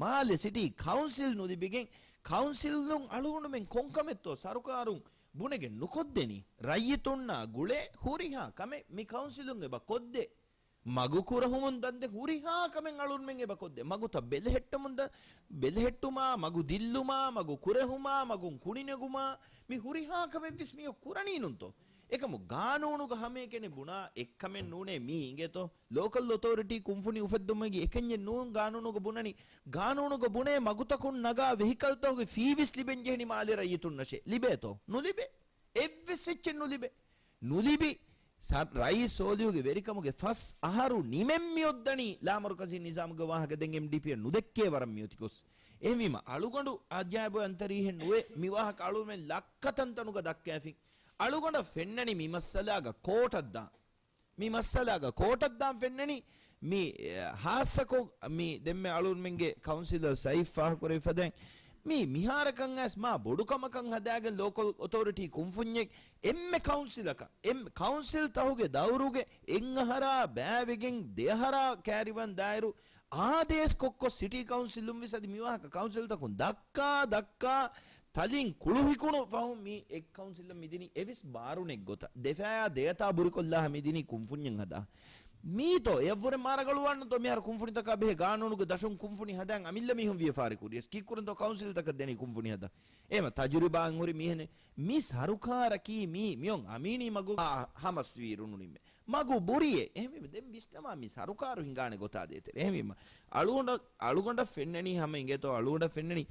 މާލެ ސިޓީ ކައުންސިލް ނުލިބިގެން، ކައުންސިލުން އަޅުގަނޑުމެން ކޮންކަމެއްތޯ ސަރުކާރުން ބުނެގެން ނުކޮށްދެނީ؟ ރައްޔިތުންނާ ގުޅޭ ހުރިހާ ކަމެއް މި ކައުންސިލުން އެބަ ކޮށްދޭ. މަގު ކުރެހުމުން ދަންދެ ހުރިހާ ކަމެއް އަޅުންމެން އެބަ ކޮށްދޭ. މަގުތައް ބެލެހެއްޓަމުން ދަ-، ބެލެހެއްޓުމާ، މަގު ދިއްލުމާ، މަގު ކުރެހުމާ، މަގުން ކުނިނެގުމާ، މި ހުރިހާ ކަމެއްވެސް މިއޮ ކުރަނީނުންތޯ؟ އެކަމު ގާނޫނުގަ ހަމައެކަނި ބުނާ އެއްކަމެއް ނޫނޭ މީ އިނގޭތޯ؟ ލޯކަލް އޮތޯރިޓީ ކުންފުނި އުފެއްދުމުގެ އެކަންޏެއް ނޫން ގާނޫނުގަ ބުނަނީ. ގާނޫނުގަ ބުނޭ މަގުތަކުން ނަގާ ވެހިކަލްތަކުގެ ފީވެސް ލިބެން ޖެހެނީ މާލެ ރައްޔިތުންނަށޭ. ލިބޭތޯ؟ ނުލިބޭ. އެއްވެސް އެއްޗެއް ނުލިބޭ. ނުލިބި ސަ-، ރައީސް ސޯލިހުގެ ވެރިކަމުގެ ފަސް އަހަރު ނިމެން މިއޮއްދަނީ ލާމަރުކަޒީ ނިޒާމުގެ ވާހަކަ ދެން އެމްޑީޕީއަށް ނުދެއްކޭ ވަރަށް މިއޮތި ގޮސް. އެހެންވީމަ އަޅުގަނޑު އަޖާއިބު އަންތަރީހެއް ނުވޭ މި ވާހަކަ އަޅުމެން ލައްކަ ތަންތަނުގަ ދައްކައިފިން. އަޅުގަނޑަށް ފެންނަނީ މި މައްސަލާގަ ކޯޓަށް ދާން. މި މައްސަލާގަ ކޯޓަށް ދާން ފެންނަނީ މި، އެ، ހާއްސަކޮށް މި ދެންމެ އަޅުންމެންގެ ކައުންސިލަރ ސައިފް ފާހަގަކުރެއްވި ފަދައިން، މީ މިހާރަކަށް އައިސް މާ ބޮޑު ކަމަކަށް ހަދާގެން ލޯކަލް އޮތޯރިޓީ ކުންފުންޏެއް އެންމެ ކައުންސިލަކަށް، އެން-، ކައުންސިލް ތަހުގެ ދައުރުގެ އެއް އަހަރާ ބައިވެގެން ދެ އަހަރާ ކައިރިވަން ދާއިރު، އާދޭސް ކޮށްކޮށް ސިޓީ ކައުންސިލުން ވެސް އަދި މިވާހަކަ ކައުންސިލްތަކުން ދައްކާ ދައްކާ ތަލިން ކުޅުހިކުނު ފަހުން މި އެއް ކައުންސިލަށް މިދިނީ އެވެސް ބާރު ނެތް ގޮތަށް. ދެފަޔާ ދޭތާ ބުރިކޮށްލާ މިދިނީ ކުންފުންޏެއް ހަދާ. މީތޯ އެއަށްވުރެ މާރަގަޅުވާންނަތޯ މިހާރު ކުންފުނިތަކާ ބެހޭ ގާނޫނުގެ ދަށުން ކުންފުނި ހަދާން އަމިއްލަ މީހުން ވިޔަފާރި ކުރިޔަސް ކީއްކުރަންތޯ ކައުންސިލްތަކަށް ދެނީ ކުންފުނި ހަދާ. އެހެމަ ތަޖުރިބާއިން ހުރި މީހެއް މި ސަރުކާރަކީ މީ މިއޮން އަމީނީ މަގު ހަމަސްވީރު ނުނިމެ. މަގު ބުރިއޭ. އެހެންވީމަ ދެން ވިސްނަވާ މި ސަރުކާރު ހިނގާނެ ގޮތާ ދޭތެރޭ. އެހެންވީމަ އަޅުގަނޑަށް، އަޅުގަނޑަށް ފެންނަނީ ހަމަ އިނގޭތޯ އަޅުގަނޑަށް ފެންނަނީ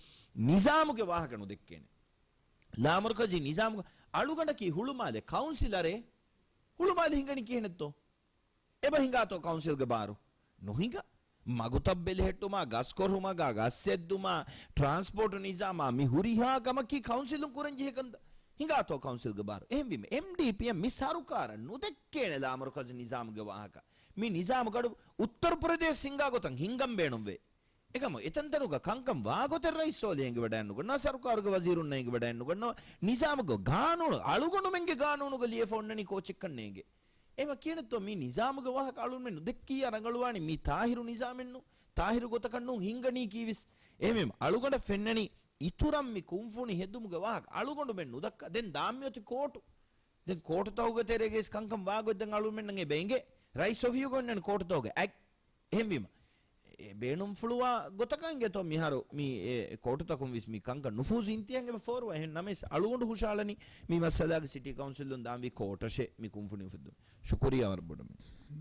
ނިޒާމުގެ ވާހަކަ ނުދެއްކޭނެ. ލާމަރުކަޒީ ނިޒާމުގަ އަޅުގަނޑަކީ ހުޅުމާލެ ކައުންސިލަރެއް. ހުޅުމާލެ ހިނގަނީ ކިހިނެއްތޯ؟ އެބަ ހިނގާތޯ ކައުންސިލްގެ ބާރު؟ ނުހިނގާ. މަގުތައް ބެލެހެއްޓުމާ، ގަސްކޮށްހުމަކާ، ގަސްއެއްދުމާ، ޓްރާންސްޕޯޓް ނިޒާމާ، މި ހުރިހާ ކަމަކީ ކައުންސިލުން ކުރަންޖެހޭ ކަންތައް. ހިނގާތޯ ކައުންސިލްގެ ބާރު؟ އެހެންވީމަ އެމްޑީޕީއަށް މި ސަރުކާރަށް ނުދެއްކޭނެ ލާމަރުކަޒީ ނިޒާމުގެ ވާހަކަ. މި ނިޒާމު ގަޑު އުއްތަރު ޕްރަދޭޝް ހިނގާ ގޮތަށް ހިނގަން ބޭނުންވޭ. އެކަމު އެތަންތަނުގަ ކަންކަން ވާގޮތެއް ރައީސް ސޯލިހަށް އެނގިވަޑައެއްނުގަންނަވާ، ސަރުކާރުގެ ވަޒީރުންނަށް އެނގިވަޑައެއްނުގަންނަވާ، ނިޒާމުގެ ގާނޫނު، އަޅުގަނޑުމެންގެ ގާނޫނުގަ ލިޔެފަ އޮންނަނީ ކޯޗެއްކަން ނޭނގެ. އެހެމަ ކިޔަނެއްތޯ މި ނިޒާމުގެ ވާހަކަ އަޅުންމެން ނުދެއްކިއްޔާ ރަނގަޅުވާނީ މީ ތާހިރު ނިޒާމެއްނު، ތާހިރު ގޮތަކަށްނު ހިނގަނީކީވެސް. އެހެމަ އަޅުގަނޑަށް ފެންނަނީ އިތުރަށް މި ކުންފުނި ހެދުމުގެ ވާހަކަ އަޅުގަނޑުމެން ނުދައްކާ. ދެން ދާން މިއޮތީ ކޯޓު. ދެން ކޯޓުތަކުގެ ތެރޭގައި ކަންކަން ވާގޮތް ދެން އަޅުމެންނަށް އެބަ އެނގޭ. ރައީސް އޮފީހުގަ އޮންނަނީ ކޯޓުތަކުގެ އެކްޓް. އެހެންވީމަ، އެ ބޭނުންފުޅުވާ ގޮތަކަށް އިނގޭތޯ މިހާރު މި އެ ކޯޓުތަކުން ވެސް މި ކަންކަން ނުފޫޒު އިންތިހާއިން އެބަ ފޯރުވާ. އެހެން ނަމަވެސް އަޅުގަނޑު ހުށައަޅަނީ މި މައްސަލާގެ ސިޓީ ކައުންސިލުން ދާންވީ ކޯޓަށޭ މި ކުންފުނި އުފެއްދުން. ޝުކުރިއްޔާ ވަރަށް ބޮޑަށް މި.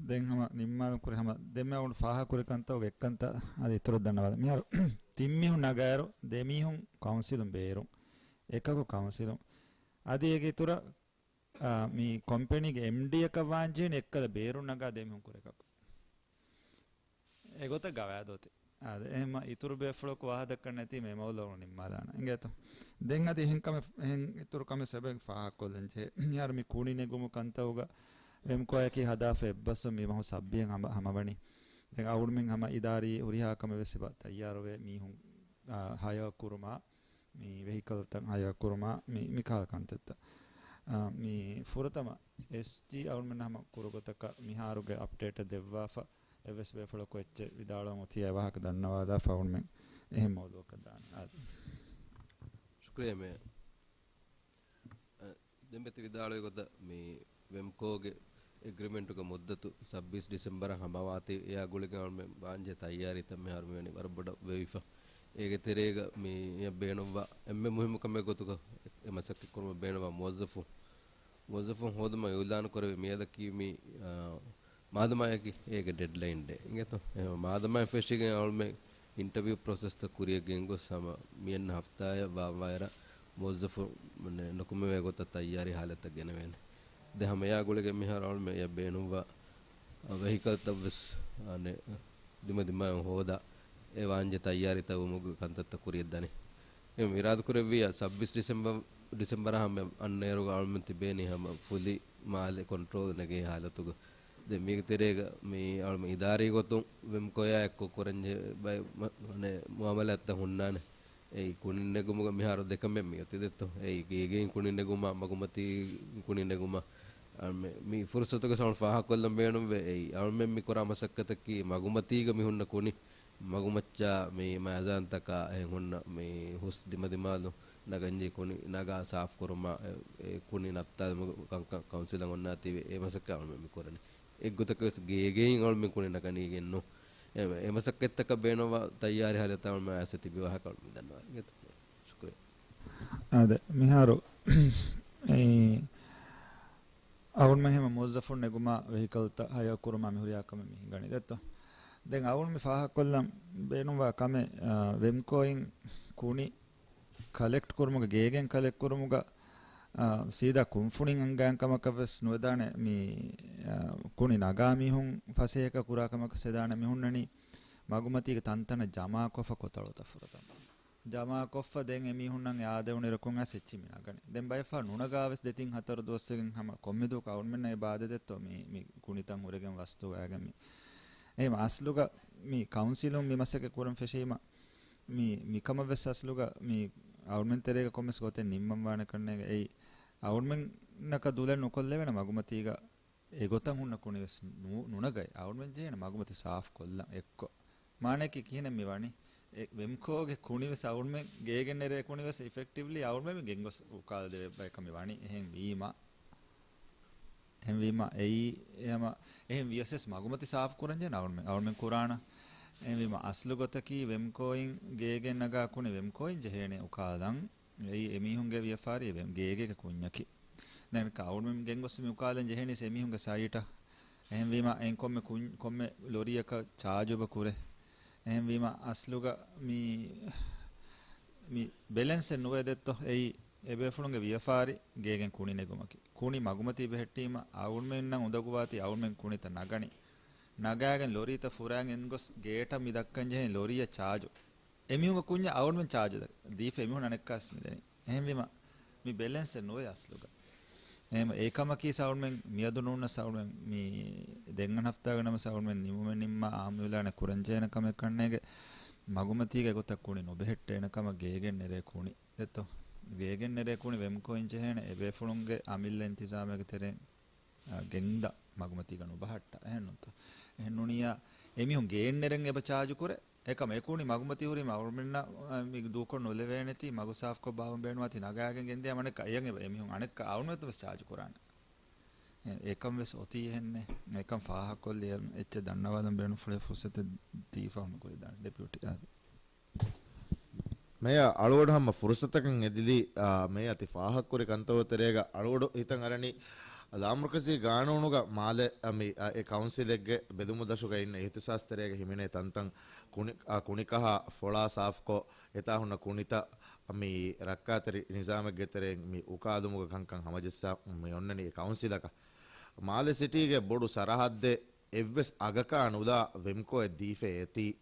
ދެން ހަމަ ނިންމާލުން ކުރި ހަމަ ދެންމެ އަޅުގަނޑު ފާހަގަކުރި ކަންތަކުގެ އެއްކަންތައް އަދި އިތުރަށް ދަންނަވާލަން. މިހާރު ތިން މީހުން ނަގާއިރު ދެ މީހުން ކައުންސިލުން ބޭރުން. އެކަކު ކައުންސިލުން. އަދި އޭގެ އިތުރަށް އާ، މި ކޮމްޕެނީގެ އެމްޑީއަކަށް ވާންޖެހޭނެ އެއްކަލަ ބޭރުން ނަގާ ދެމީހުން ކުރެކަކު. އެގޮތަށް ގަވާއިދު އޮތީ. އާދެ، އެހެންމަ އިތުރު ބޭފުޅަކު ވާހަ ދައްކަން ނެތީމަ އެ މައުޟޫޢު ނިންމާލާނަން. އިނގޭތޯ؟ ދެން އަދި އެހެން ކަމެއް، އެހެން އިތުރު ކަމެއް ސަބަބެއް ފާހަގަކޮށްލަން ޖެހޭ. މިހާރު މި ކުނި ނެގުމު ކަންތައުގަ ވެމްކޯއަކީ ހަދާފަ އެއްބަސްވުން މި މަހު ސައްބީހުން ހަމަ، ހަމަވަނީ. ދެން އަޅުމެން ހަމަ އިދާރީ ހުރިހާ ކަމެއް ވެސް އެބަ ތައްޔާރުވޭ މީހުން، އާ، ހަޔާ ކުރުމާ، މި ވެހިކަލްތައް ހަޔާ ކުރުމާ މި، މި ކަހަލަ ކަންތައްތައް. އާ، މި ފުރަތަމަ އެސްޖީ އަޅުމެން ހަމަ ކުރުގޮތަކަށް މިހާރުގެ އަޕްޑޭޓަށް ދެއްވާފަ، އެއްވެސް ބޭފުޅަކު އެއްޗެއް ވިދާޅުވަން އޮތިއްޔާ ވާހަކަ ދަންނަވާލާފަ އަޅުމެން އެހެން މައުޟޫޢަކަށް ދާން. އާދެ. ޝުކުރިއްޔާ މޭޔަރ. އަ، ދެން މިތި ވިދާޅުވި ގޮތަށް މި ވެމްކޯގެ އެގްރިމެންޓުގެ މުއްދަތު ސައްބީސް ޑިސެމްބަރަށް ހަމަވާތީ، އެއާ ގުޅިގެން އަޅުމެން ވާންޖެހޭ ތައްޔާރީތައް މިހާރު މިވަނީ ވަރަށް ބޮޑަށް ވެވިފަ. އޭގެ ތެރޭގަ މި ބޭނުންވާ އެންމެ މުހިއްމު ކަމެއް ގޮތުގަ އެ މަސައްކަތް ކުރުމަށް ބޭނުންވާ މުވައްޒަފު، މުވައްޒަފުން ހޯދުމަށް އިޢުލާނު ކުރެވި މިއަދަކީ މި، އާ، މާދަމާއަކީ އޭގެ ޑެޑްލައިން ޑޭ. އިނގޭތޯ؟ އެ މާދަމާއަށް ފެށިގެން އަޅުމެން އިންޓަވިއު ޕްރޮސެސްތައް ކުރިޔަށް ގެންގޮސް ހަމަ މިއަންނަ ހަފްތާއަށް ވާވާއިރަށް މުވައްޒަފުން ނުކުމެވޭ ގޮތަށް ތައްޔާރީ ހާލަތަށް ގެނެވޭނެ. ދެން ހަމަ އެއާ ގުޅިގެން މިހާރު އަޅުމެން އެއަށް ބޭނުންވާ ވެހިކަލްތައް ވެސް އަނެއް ދިމަދިމާއަށް ހޯދާ، އެ ވާންޖެހޭ ތައްޔާރީތައް ވުމުގެ ކަންތައްތައް ކުރިޔަށް ދަނީ. އެ އިރާދަކުރެއްވިއްޔާ ސައްބީސް ޑިސެމްބަރ، ޑިސެމްބަރ ހަމަ އަންނައިރުގަ އަޅުމެން ތިބޭނީ ހަމަ ފުލި މާލެ ކޮންޓްރޯލް ނެގޭ ހާލަތުގަ. ދެން މީގެ ތެރޭގަ މި އަޅުމެން އިދާރީ ގޮތުން ވެމްކޯއާ އެއްކޮށް ކުރަންޖެހޭ ބައެއް މަ-، މަ-، މުއާމަލާތްތައް ހުންނާނެ. އެއީ ކުނިން ނެގުމުގަ މިހާރު ދެކަމެއް މިއޮތީ ދެއްތޯ. އެއީ ގޭގެއިން ކުނިން ނެގުމާ، މަގުމަތީ ކުނިން ނެގުމާ، އަޅުމެ-، މި ފުރުސަތުގެ ސަމަން ފާހަގަކޮށްލަން ބޭނުންވޭ. އެއީ އަޅުމެން މި ކުރާ މަސައްކަތަކީ މަގުމަތީގަ މި ހުންނަ ކުނި މަގުމައްޗާ މި މައިޒާންތަކާ އެހެން ހުންނަ މި ހުސް ދިމަދިމާލު ނަގަންޖެހޭ ކުނި ނަގާ ސާފުކުރުމާ، އެ، އެ ކުނި ނައްތާލުމުގެ ކަންކަން ކައުންސިލަށް އޮންނާތީވެ އެ މަސައްކަތް އަޅުމެން މި ކުރަނީ. އެއްގޮތަކަށް ވެސް ގޭގެއިން އަޅުމެން ކުނި ނަގަނީގެއްނު. އެ، އެ މަސައްކަތްތަކަށް ބޭނުންވާ ތައްޔާރީ ހާލަތާ އަޅުމެން އައިސް ތިބި ވާހަކަ އަޅުމެން ދަންނަވަން. ޝުކުރިއްޔާ. އާދެ، މިހާރު އެ، އަޅުމެން ހަމަ މުވައްޒަފުން ނެގުމާ ވެހިކަލްތައް ހަޔާ ކުރުމާ މި ހުރިހާ ކަމެއް މި ހިނގަނީ ދެއްތޯ. ދެން އަޅުމެން މި ފާހަގަކޮށްލަން ބޭނުންވާ ކަމެއް، އާ، ވެމްކޯއިން ކުނި ކަލެކްޓް ކުރުމުގަ، ގޭގެން ކަލެކްޓް ކުރުމުގަ، އާ، ސީދާ ކުންފުނިން އަންގާން ކަމަކަށް ވެސް ނުވެދާނެ މި، އާ، ކުނި ނަގާ މީހުން ފަސޭހަކަށް ކުރާ ކަމަކަށް ސެދާނެ މި ހުންނަނީ މަގުމަތީގެ ތަންތަނަށް ޖަމާކޮށްފަ ކޮތަޅުތައް ފުރަތަމަ. ޖަމާކޮށްފަ ދެން އެމީހުންނަށް އާދެވުނު އިރަކުން އައިސް އެއްޗި މި ނަގަނީ. ދެން ބައެއްފަހަރު ނުނަގާ ވެސް ދެތިން ހަތަރު ދުވަސްވެގެން ހަމަ ކޮންމެ ދުވަހަކު އަޅުމެންނަށް އެ ބާދަ ދެއްތޯ މި، މި ކުނިތައް ހުރެގެން ވަސްތުވާގެން މި. އެހެން އަސްލުގަ މި ކައުންސިލުން މި މަސައްކަތް ކުރަން ފެށީމަ މި، މިކަމަށް ވެސް އަސްލުގަ މި އަޅުމެން ތެރޭގަ ކޮންމެސް ގޮތެއް ނިންމަން ވާނެ ކަންނޭނގެ. އެއީ އަޅުމެންނަކަށް ދުލެއް ނުކޮށްލެވޭނެ މަގުމަތީގަ އެގޮތަށް ހުންނަ ކުނި ވެސް ނު-، ނުނަގައި. އަޅުމެން ޖެހޭނެ މަގުމަތި ސާފު ކޮށްލަން އެއްކޮށް. މާނައަކީ ކިހިނެއް މި ވަނީ؟ އެ ވެމްކޯގެ ކުނި ވެސް އަޅުމެން ގޭގެން ނެރޭ ކުނި ވެސް އިފެކްޓިވްލީ އަޅުމެން ގެންގޮސް އުކާލަދެވޭ ބަޔަކަށް މި ވަނީ. އެހެން ވީމަ، އެހެންވީމަ އެއީ އެހަމަ، އެހެން ވިޔަސް ވެސް މަގުމަތި ސާފު ކުރަން ޖެހޭނެ އަޅުމެން، އަޅުމެން ކުރާނަ. އެހެންވީމަ އަސްލު ގޮތަކީ ވެމްކޯއިން ގޭގެން ނަގާ ކުނި ވެމްކޯއިން ޖެހޭނެ އުކާލަން. އެއީ އެމީހުންގެ ވިޔަފާރި ގޭގޭގެ ކުންޏަކީ. ދެން އަޅުމެން ގެންގޮސް މި އުކާލަން ޖެހެނީސް އެމީހުންގެ ސައިޓަށް. އެހެންވީމަ އެން ކޮންމެ ކުން-، ކޮންމެ ލޮރިއަކަށް ޗާޖު އެބަ ކުރޭ. އެހެންވީމަ އަސްލުގަ މި، މި ބެލެންސެއް ނުވޭ ދެއްތޯ. އެއީ އެބޭފުޅުންގެ ވިޔަފާރި ގޭގެން ކުނި ނެގުމަކީ. ކުނި މަގުމަތީ ބެހެއްޓީމަ އަޅުމެންނަށް އުނދަގޫވާތީ އަޅުމެން ކުނިތައް ނަގަނީ. ނަގާގެން ލޮރީތައް ފުރާން އެންގޮސް ގޭޓަށް މި ދައްކަން ޖެހެނީ ލޮރީއަށް ޗާޖު. އެމީހުންގެ ކުންޏަށް އަޅުމެން ޗާޖު ދީފަ އެމީހުން އަނެއްކާސް މިދެނީ. އެހެންވީމަ މި ބެލެންސެއް ނުވޭ އަސްލުގަ. އެހެން އެކަމަކީ އަޅުމެން މިއަދު ނޫންނަސް އަޅުމެން މި ދެން އަން ހަފްތާގަ ނަމަސް އަޅުމެން ނިމުމެއް ނިންމާ އާއްމުވެލާނެ ކުރަންޖެހޭނެ ކަމެއް ކަންނޭގެ. މަގުމަތީގެ ގޮތަށް ކުނި ނުބެހެއްޓޭނެ ކަމަށް ގޭގެން ނެރޭ ކުނި. ދެއްތޯ؟ ގޭގެން ނެރޭ ކުނި ވެމްކޯއިން ޖެހޭނެ އެބޭފުޅުންގެ އަމިއްލަ އިންތިޒާމެއްގެ ތެރެއިން އާ، ގެންދާ މަގުމަތީގަ ނުބަހައްޓާ. އެހެންނުތަ؟ އެހެންނޫނިއްޔާ އެމީހުން ގޭން ނެރެން އެބަ ޗާޖު ކުރޭ. އެކަމަ އެކުނި މަގުމަތި ހުރީމަ އަޅުމެންނަށް، އާ، މި ދޫކޮށް ނުލެވޭނެތީ މަގު ސާފްކޮށް ބާވަން ބޭނުންވާތީ ނަގާގެން ގެންދިޔަ އަނެއްކާ އެޔަން އެބަ އެމީހުން އަނެއްކާ އަޅުމެން ވެސް ޗާޖު ކުރާނެ. އެ، އެކަން ވެސް އޮތީ އެހެންނެ. އެކަން ފާހަގަކޮށްލި އެއްޗެއް ދަންނަވާލަން ބޭނުންފުޅޭ ފުރުސަތެއް ދީފަ ހަމަ ގޮތް ދާނެ ޑެޕިއުޓީ. އާދެ. މޭޔަރ އަޅުގަޑު ހަމަ ފުރުސަތަކަށް އެދިލީ، އާ، މޭޔަރ ތި ފާހަގަކުރި ކަންތައް ތެރޭގަ އަޅުގަޑު ހިތަށް އަރަނީ، ލާމަރުކަޒީ ގާނޫނުގަ މާލެ، އަ، މި، އަ، އެ ކައުންސިލެއްގެ ބެލުމުދަށުގަ އިންނަ އިހްތިސާސް ތެރޭގަ ހިމެނޭ ތަންތަން ކުނި-، އަ، ކުނިކަހާ ފޮޅާ ސާފުކޮށް، އެތާ ހުންނަ ކުނިތައް މި ރައްކާތެރި ނިޒާމެއްގެ ތެރެއިން މި އުކާލުމުގަ ކަންކަން ހަމަޖައްސާ މި އޮންނަނީ އެ ކައުންސިލަކަށް. މާލެ ސިޓީގެ ބޮޑު ސަރަހައްދެއް އެއްވެސް އަގަކާ ނުލާ ވެމްކޯއަށް ދީފަ އެތީ.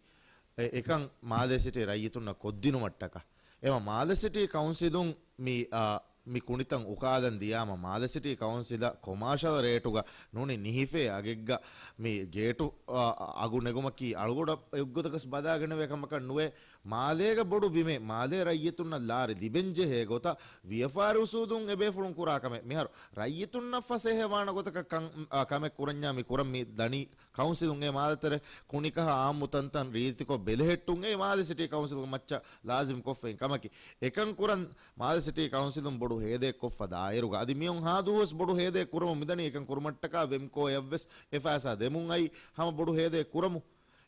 އެ-، އެކަން މާލެ ސިޓީ ރައްޔިތުންނަށް ކޮށްދިނުމަށްޓަކާ. އެމަ މާލެ ސިޓީ ކައުންސިލުން މި، އާ، މި ކުނިތައް އުކާލަން ދިޔާމަ، މާލެ ސިޓީ ކައުންސިލަށް ކޮމާޝަލް ރޭޓުގަ ނޫނީ ނިހިފޭ އަގެއްގަ މި ގޭޓު، އާ، އަގު ނެގުމަކީ އަޅުގަޑަށް އެއްގޮތަކަސް ބަލާގަނެވޭ ކަމަކަށް ނުވޭ. މާލޭގަ ބޮޑު ބިމެއް، މާލޭ ރައްޔިތުންނަށް ލާރި ލިބެންޖެހޭ ގޮތަށް ވިޔަފާރި އުސޫލުން އެބޭފުޅުން ކުރާ ކަމެއް. މިހާރު ރައްޔިތުންނަށް ފަސޭހަވާނަ ގޮތަކަށް ކަން، އާ، ކަމެއް ކުރަންޏާ މި ކުރަން މި ދަނީ. ކައުންސިލުން އެ މާލެތެރެ ކުނިކަހަ އާއްމު ތަންތަން ރީތިކޮށް ބެލެހެއްޓުން އެ މާލެ ސިޓީ ކައުންސިލުގެ މައްޗަށް ލާޒިމް ކޮށްފައި ކަމަކީ. އެކަން ކުރަން މާލެ ސިޓީ ކައުންސިލުން ބޮޑު ހޭދައެއް ކޮށްފަ ދާއިރުގަ އަދި މިއޮން ހާދޫހުސް ބޮޑު ހޭދައެއް ކުރަމުން މިދަނީ. އެކަން ކުރުމަށްޓަކާ ވެމްކޯއަށްވެސް އެ ފައިސާ ދެމުން އައި ހަމަ ބޮޑު ހޭދައެއް ކުރަމު.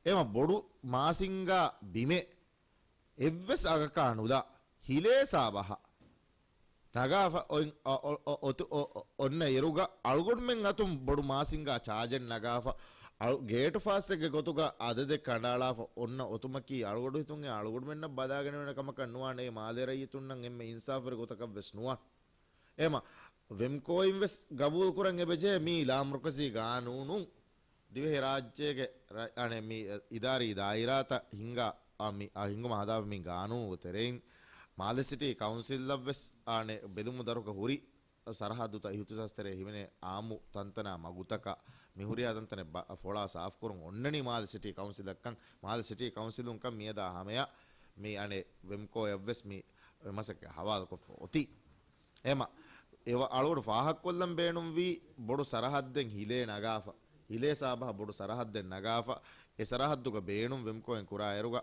އެމަ ބޮޑު މާސިންގާ ބިމެއް އެއްވެސް އަގަކާ ނުލާ ހިލޭ ސާބަހަށް ނަގާފަ އޮތް، އަ، އޮ، އޮ، އޮތު، އޮ، އޮ، އޮންނަ އިރުގަ އަޅުގަނޑުމެން އަތުން ބޮޑު މާސިންގާ ޗާޖެއް ނަގާފަ، އަޅު، ގޭޓު ފާސްއެއްގެ ގޮތުގަ އަދަދެއް ކަނޑައަޅާފަ އޮންނަ އޮތުމަކީ އަޅުގަޑު ހިތުން އެ އަޅުގަނޑުމެންނަށް ބަލާގަނެވޭނެ ކަމަކަށް ނުވާނެ. އެ މާލޭ ރައްޔިތުންނަށް އެންމެ އިންސާފުވެރި ގޮތަކަށް ވެސް ނުވާނެ. އެމަ، ވެމްކޯއިން ވެސް ގަބޫލު ކުރަން އެބަޖެހޭ މީ ލާމަރުކަޒީ ގާނޫނުން ދިވެހިރާއްޖޭގެ ރަ-، އަނެއް މި އިދާރީ ދާއިރާތައް ހިންގާ، އަ، މި، އަ، ހިންގުމަށް ހަދާފަ މި ގާނޫނުގެ ތެރެއިން މާލެ ސިޓީ ކައުންސިލަށް ވެސް އަނެއް ބެލުމު ދަރުގަ ހުރި ސަރަހައްދުތައް އިހުތިސާސް ތެރޭ ހިމެނޭ އާއްމު ތަންތަނާ މަގުތަކަށް މި ހުރިހާ ތަންތަނެއް ބަ-، ފޮޅާ ސާފުކުރަން އޮންނަނީ މާލެ ސިޓީ ކައުންސިލަށްކަން، މާލެ ސިޓީ ކައުންސިލުންކަން މިއަދާ ހަމަޔަށް މި އަނެއް ވެމްކޯއަށްވެސް މި މަސައްކަތް ހަވާލުކޮށްފަ އޮތީ. އެމަ، އެވަ އަޅުގަޑު ފާހަގަކޮށްލަން ބޭނުންވީ ބޮޑު ސަރަހައްދެއް ހިލޭ ނަގާފަ، ހިލޭ ސާބަހަށް ބޮޑު ސަރަހައްދެއް ނަގާފަ، އެ ސަރަހައްދުގަ ބޭނުން ވެމްކޯއިން ކުރާއިރުގަ،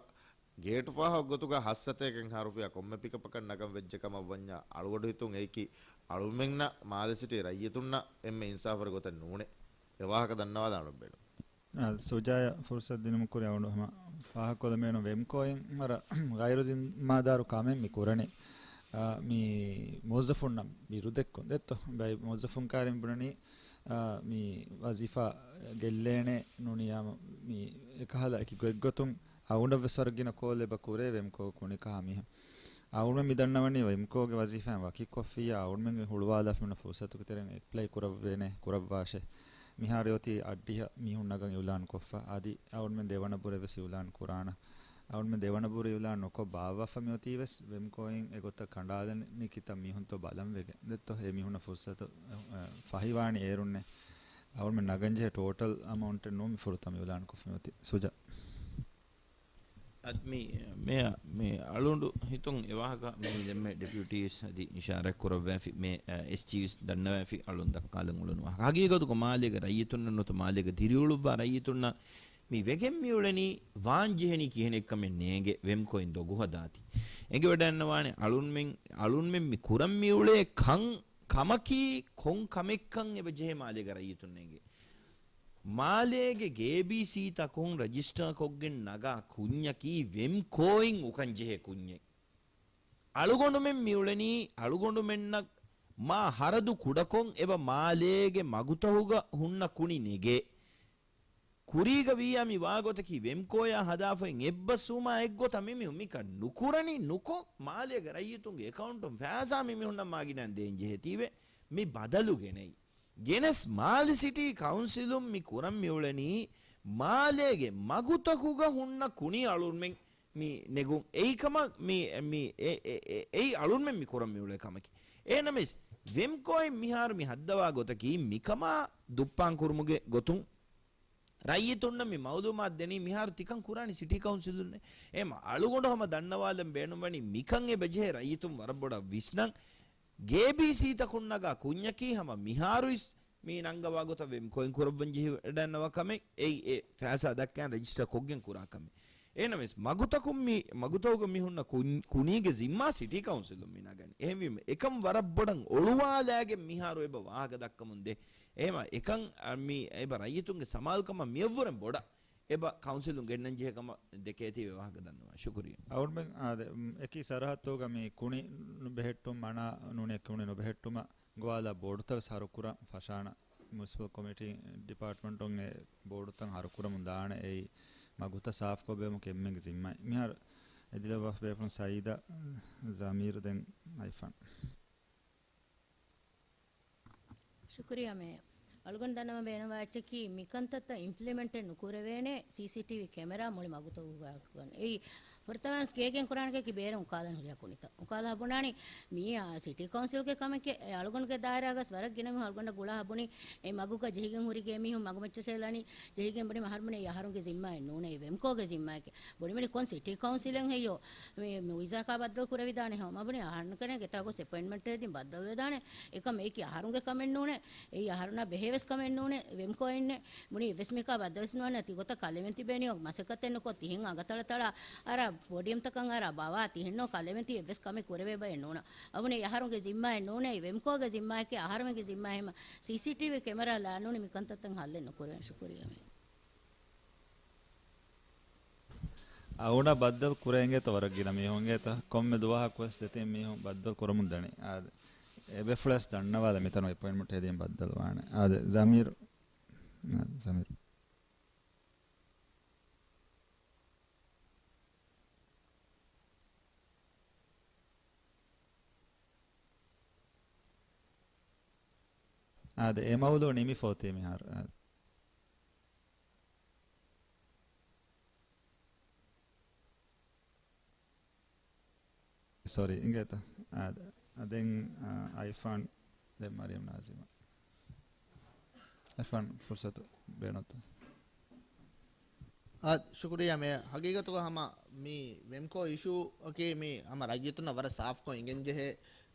ގޭޓު ފާހަގަ ގޮތުގަ ހައްސަތޭކަ ހާ ރުފިޔާ ކޮންމެ ޕިކަޕަކަށް ނަގަން ވެއްޖެ ކަމަށް ވަންޏާ، އަޅުގަޑު ހިތުން އެއީކީ އަޅުމެންނަށް މާލެ ސިޓީ ރައްޔިތުންނަށް އެންމެ އިންސާފުވެރި ގޮތެއް ނޫނޭ. އެ ވާހަކަ ދަންނަވާލާނަން ބޭނުން. އާ، ސުޖާޔަށް ފުރުސަތު ދިނުމަށް ކުރި އަޅުގަނޑު ހަމަ ފާހަގަކޮށްލަމޭނު ވެމްކޯއިން ވަރަށް ޣައިރު ޒިންމާދާރު ކަމެއް މި ކުރަނީ. އާ، މި މުވައްޒަފުންނަށް ބިރުދެއްކުން ދެއްތޯ؟ ބައި މުވައްޒަފުން ކާރިން ބުނަނީ، އާ، މި ވަޒީފާ ގެއްލޭނެ ނޫނީ އާ، މި އެކަހަލަ އެކި ގޮތްގޮތުން އަޅުގަނޑަށްވެސް ވަރަށް ގިނަ ކޯލް އެބަ ކުރޭ ވެމްކޯ ކުނިކަހަ މީހުން. އަޅުގަނޑު މި ދަންނަވަނީ ވެމްކޯގެ ވަޒީފާއިން ވަކިކޮށްފިއްޔާ އަޅުގަނޑުމެން ހުޅުވާލާފަ މިނަ ފުރުސަތުގެ ތެރެއިން އެޕްލައި ކުރައްވޭނެ، ކުރައްވާށޭ. މިހާރު އޮތީ އައްޑިހަ މީހުން ނަގަން އިއުލާން ކޮށްފަ. އަދި އަޅުގަނޑުމެން ދެވަނަ ބުރެއް ވެސް އިއުލާން ކުރާނަ. އަޅުގަނޑުމެން ދެވަނަ ބުރެއް އިއުލާން ނުކޮށް ބާއްވާފަ މިއޮތީ ވެސް ވެމްކޯއިން އެގޮތަށް ކަނޑާލަނީ ކިތައް މީހުންތޯ ބަލަން ވެގެން. ދެއްތޯ އެ މީހުންނަށް ފުރުސަތު، އަ، ފަހިވާނީ އޭރުންނޭ. އަޅުގަނޑުމެން ނަގަންޖެހޭ ޓޯޓަލް އަމައުންޓެއް ނޫން މި ފުރަތަމަ އިއުލާން ކޮށްފަ މިއޮތީ. ސުޖާ. އަދި މި، މި، މި އަޅުގަނޑު ހިތުން އެ ވާހަކަ މި ދެންމެ ޑެޕިއުޓީ ވެސް އަދި އިޝާރާތް ކުރައްވާފި، މި، އަ، އެސްޖީ ވެސް ދަންނަވާފި އަޅުން ދައްކާލަން އުޅުނު ވާހަކަ. ހަގީގަތުގަ މާލޭގެ ރައްޔިތުންނަށް ނުވަތަ މާލޭގެ ދިރިއުޅުއްވާ ރައްޔިތުންނަށް މި ވެގެން މިއުޅެނީ ވާން ޖެހެނީ ކިހިނެއްކަމެއް ނޭނގެ ވެމްކޯއިން ދޮގުހަދާތީ. އެނގިވަޑައިގަންނަވާނެ އަޅުންމެން، އަޅުންމެން މި ކުރަން މިއުޅޭ ކަން ކަމަކީ ކޮން ކަމެއްކަން އެބަ ޖެހޭ މާލޭގެ ރައްޔިތުންނޭނގެ. މާލޭގެ ގޭބީސީތަކުން ރަޖިސްޓާ ކޮށްގެން ނަގާ ކުންޏަކީ ވެމްކޯއިން އުކަންޖެހޭ ކުންޏެއް. އަޅުގަނޑުމެން މިއުޅެނީ އަޅުގަނޑުމެންނަށް މާ ހަރަދު ކުޑަކޮށް އެބަ މާލޭގެ މަގުތަހުގަ ހުންނަ ކުނި ނެގޭ. ކުރީގަ ވިއްޔާ މި ވާގޮތަކީ ވެމްކޯޔާ ހަދާފައި އެއްބަސްވުމާ އެއްގޮތަށް މިމީހުން މިކަން ނުކުރަނީ ނުކޮށް، މާލޭގެ ރައްޔިތުންގެ އެކައުންޓުން ފައިސާ މިމީހުންނަށް މާގިނައިން ދޭން ޖެހޭތީވެ މި ބަދަލު ގެނައީ. ގެނެސް މާލެ ސިޓީ ކައުންސިލުން މި ކުރަން މިއުޅެނީ މާލޭގެ މަގުތަކުގަ ހުންނަ ކުނި އަޅުންމެން މި ނެގުން. އެއީ ކަމަށް މި، މި، އެ، އެ، އެ، އެއީ އަޅުންމެން މި ކުރަން މިއުޅޭ ކަމަކީ. އެހެންނަމަވެސް، ވެމްކޯއިން މިހާރު މި ހައްދަވާ ގޮތަކީ މިކަމާ ދުއްޕާން ކުރުމުގެ ގޮތުން ރައްޔިތުންނަށް މި މައުލޫމާތު ދެނީ މިހާރު ތިކަން ކުރާނީ ސިޓީ ކައުންސިލުންނޭ. އެހެންމަ އަޅުގަނޑު ހަމަ ދަންނަވާލަން ބޭނުންވަނީ މިކަން އެބަޖެހޭ ރައްޔިތުން ވަރަށް ބޮޑަށް ވިސްނަން. ގޭބީސީތަކުން ނަގާ ކުންޏަކީ ހަމަ މިހާރު އިސް މި ނަންގަވާ ގޮތަށް ވެމްކޯއިން ކުރައްވަން ޖެހިވަޑައިގަންނަވާ ކަމެއް. އެއީ އެ ފައިސާ ދައްކައި ރަޖިސްޓަރ ކޮށްގެން ކުރާ ކަމެއް. އެހެންނަމަވެސް، މަގުތަކުން މި، މަގުތަކުގަ މި ހުންނަ ކުން-، ކުނީގެ ޒިންމާ ސިޓީ ކައުންސިލުން މި ނަގަނީ. އެހެންވީމަ، އެކަން ވަރަށް ބޮޑަށް އޮޅުވާލާގެން މިހާރު އެބަ ވާހަކަ ދައްކަމުން ދޭ. އެހެންމަ އެކަން، އަ، މި އެބަ ރައްޔިތުންގެ ސަމާލުކަމަށް މިއަށްވުރެން ބޮޑަށް އެބަ ކައުންސިލުން ގެންނަން ޖެހޭ ކަމަށް ދެކޭތީވެ ވާހަކަ ދަންނަވާ. ޝުކުރިއްޔާ. އަޅުގަނޑުމެން އާދެ، އެކި ސަރަހައްދުގަ މި ކުނި ނުބެހެއްޓުން މަނާ ނޫނީ، ކުނި ނުބެހެއްޓުމަށް ގޮވާލާ ބޯޑުތައް ވެސް ހަރުކުރަން ފަށާނަ. މުނިސިޕަލް ކޮމިޓީ ޑިޕާޓްމަންޓުން އެ ބޯޑުތައް ހަރުކުރަމުން ދާނެ. އެއީ މަގުތައް ސާފުކޮށް ބޭއްވުމަކީ އެންމެންގެ ޒިންމާއެއް. މިހާރު އެދިލައްވާފަ ބޭފުޅުން ސައީދާ، ޒަމީރު ދެން އައިފާން. ޝުކުރިއްޔާ މޭޔަރ. އަޅުގަނޑު ދަންނަވަން ބޭނުންވާ އެއްޗަކީ މިކަންތައްތައް އިމްޕްލިމެންޓެއް ނުކުރެވޭނެ ސީސީޓީވީ ކެމެރާ މުޅި މަގުތަކުގަ ކުރަން. އެއީ ފުރަތަމަ ގޭގެން ކުރާނެކަކީ ބޭރަށް އުކާލަން ހުރިހާ ކުނިތައް. އުކާލާ ބުނާނީ މިއީ ސިޓީ ކައުންސިލްގެ ކަމެކޭ. އެ އަޅުގަނޑުގެ ދާއިރާގަސް ވަރަށް ގިނަ މީހުން އަޅުގަނޑަށް ގުޅާ ބުނި، އެ މަގުގަ ޖެހިގެން ހުރި ގޭ މީހުން މަގު މައްޗަށް އެލަނީ، ޖެހިގެން ބުނި އަހަރުމެން އެ އަހަރުންގެ ޒިންމާއެއް ނޫނޭ، އެ ވެމްކޯގެ ޒިންމާއެކޭ. ބުނި މި ކޮން ސިޓީ ކައުންސިލެއް ހެއްޔޯ؟ މި، މި ވިޒާކާ ބައްދަލު ކުރެވިދާނެ ހަމަ ބުނި އަހަރުން ކަނެ ގެތާ ގޮސް އެޕޮއިންޓްމަންޓެއް ދިން ބައްދަލު ވެދާނެ. އެކަމް އެކި އަހަރުންގެ ކަމެއް ނޫނޭ. އެއީ އަހަރުންނާ ބެހޭވެސް ކަމެއް ނޫނޭ. ވެމްކޯއިންނޭ. ބުނި އެއްވެސް މީހަކާ ބައްދަލުވެސް ނުވާނެ. ތިގޮތަށް ކަލޭމެން ތިބޭނީ މަސައްކަތެއް ނުކޮށް ތިހެން އަނގަ ތަޅަ ތަޅާ އަރާ ޕޯޑިއަމްތަކަށް އަރާ ބަވާ ތިހެންނޯ ކަލޭމެން ތި އެއްވެސް ކަމެއް ކުރެވޭ ބައެއް ނޫނާ. އަބުނި އަހަރުންގެ ޒިންމާއެއް ނޫނޭ. ވެމްކޯގެ ޒިންމާއެކޭ އަހަރުމެންގެ ޒިންމާ ހަމަ ސީސީޓީވީ ކެމެރާ ލާނޫނީ މިކަންތައްތައް ހައްލެއް ނުކުރޭ. ޝުކުރިއްޔާ މޭ. އަޅުގަނޑަށް ބައްދަލު ކުރެވޭ އިނގޭތަ ވަރަށް ގިނަ މީހުން އިނގޭތަ؟ ކޮންމެ ދުވަހަކުވެސް ދެތިން މީހުން ބައްދަލު ކުރަމުން ދަނީ. އާދެ، އެބޭފުޅާސް ދަންނަވާލަ މިތަނު އެޕޮއިންޓްމަންޓް ހެދިގެން ބައްދަލުވާނެ. އާދެ، ޒަމީރު. އާދެ، ޒަމީރު. އާދެ، އެ މައުޟޫ ނިމިފަ އޮތީ މިހާރު. އާދެ. ސޮރީ، އިނގޭތަ؟ އާދެ، ދެން، އާ، އައިފާން، ދެން މަރިޔަމް ނާޒިމާ. އައިފާން ފުރުސަތު ބޭނުންތަ؟ އާ، ޝުކުރިއްޔާ މޭޔަރ. ހަގީގަތުގަ ހަމަ މި ވެމްކޯ އިޝޫއަކީ މި ހަމަ ރައްޔިތުންނަށް ވަރަށް ސާފްކޮށް އިނގެންޖެހޭ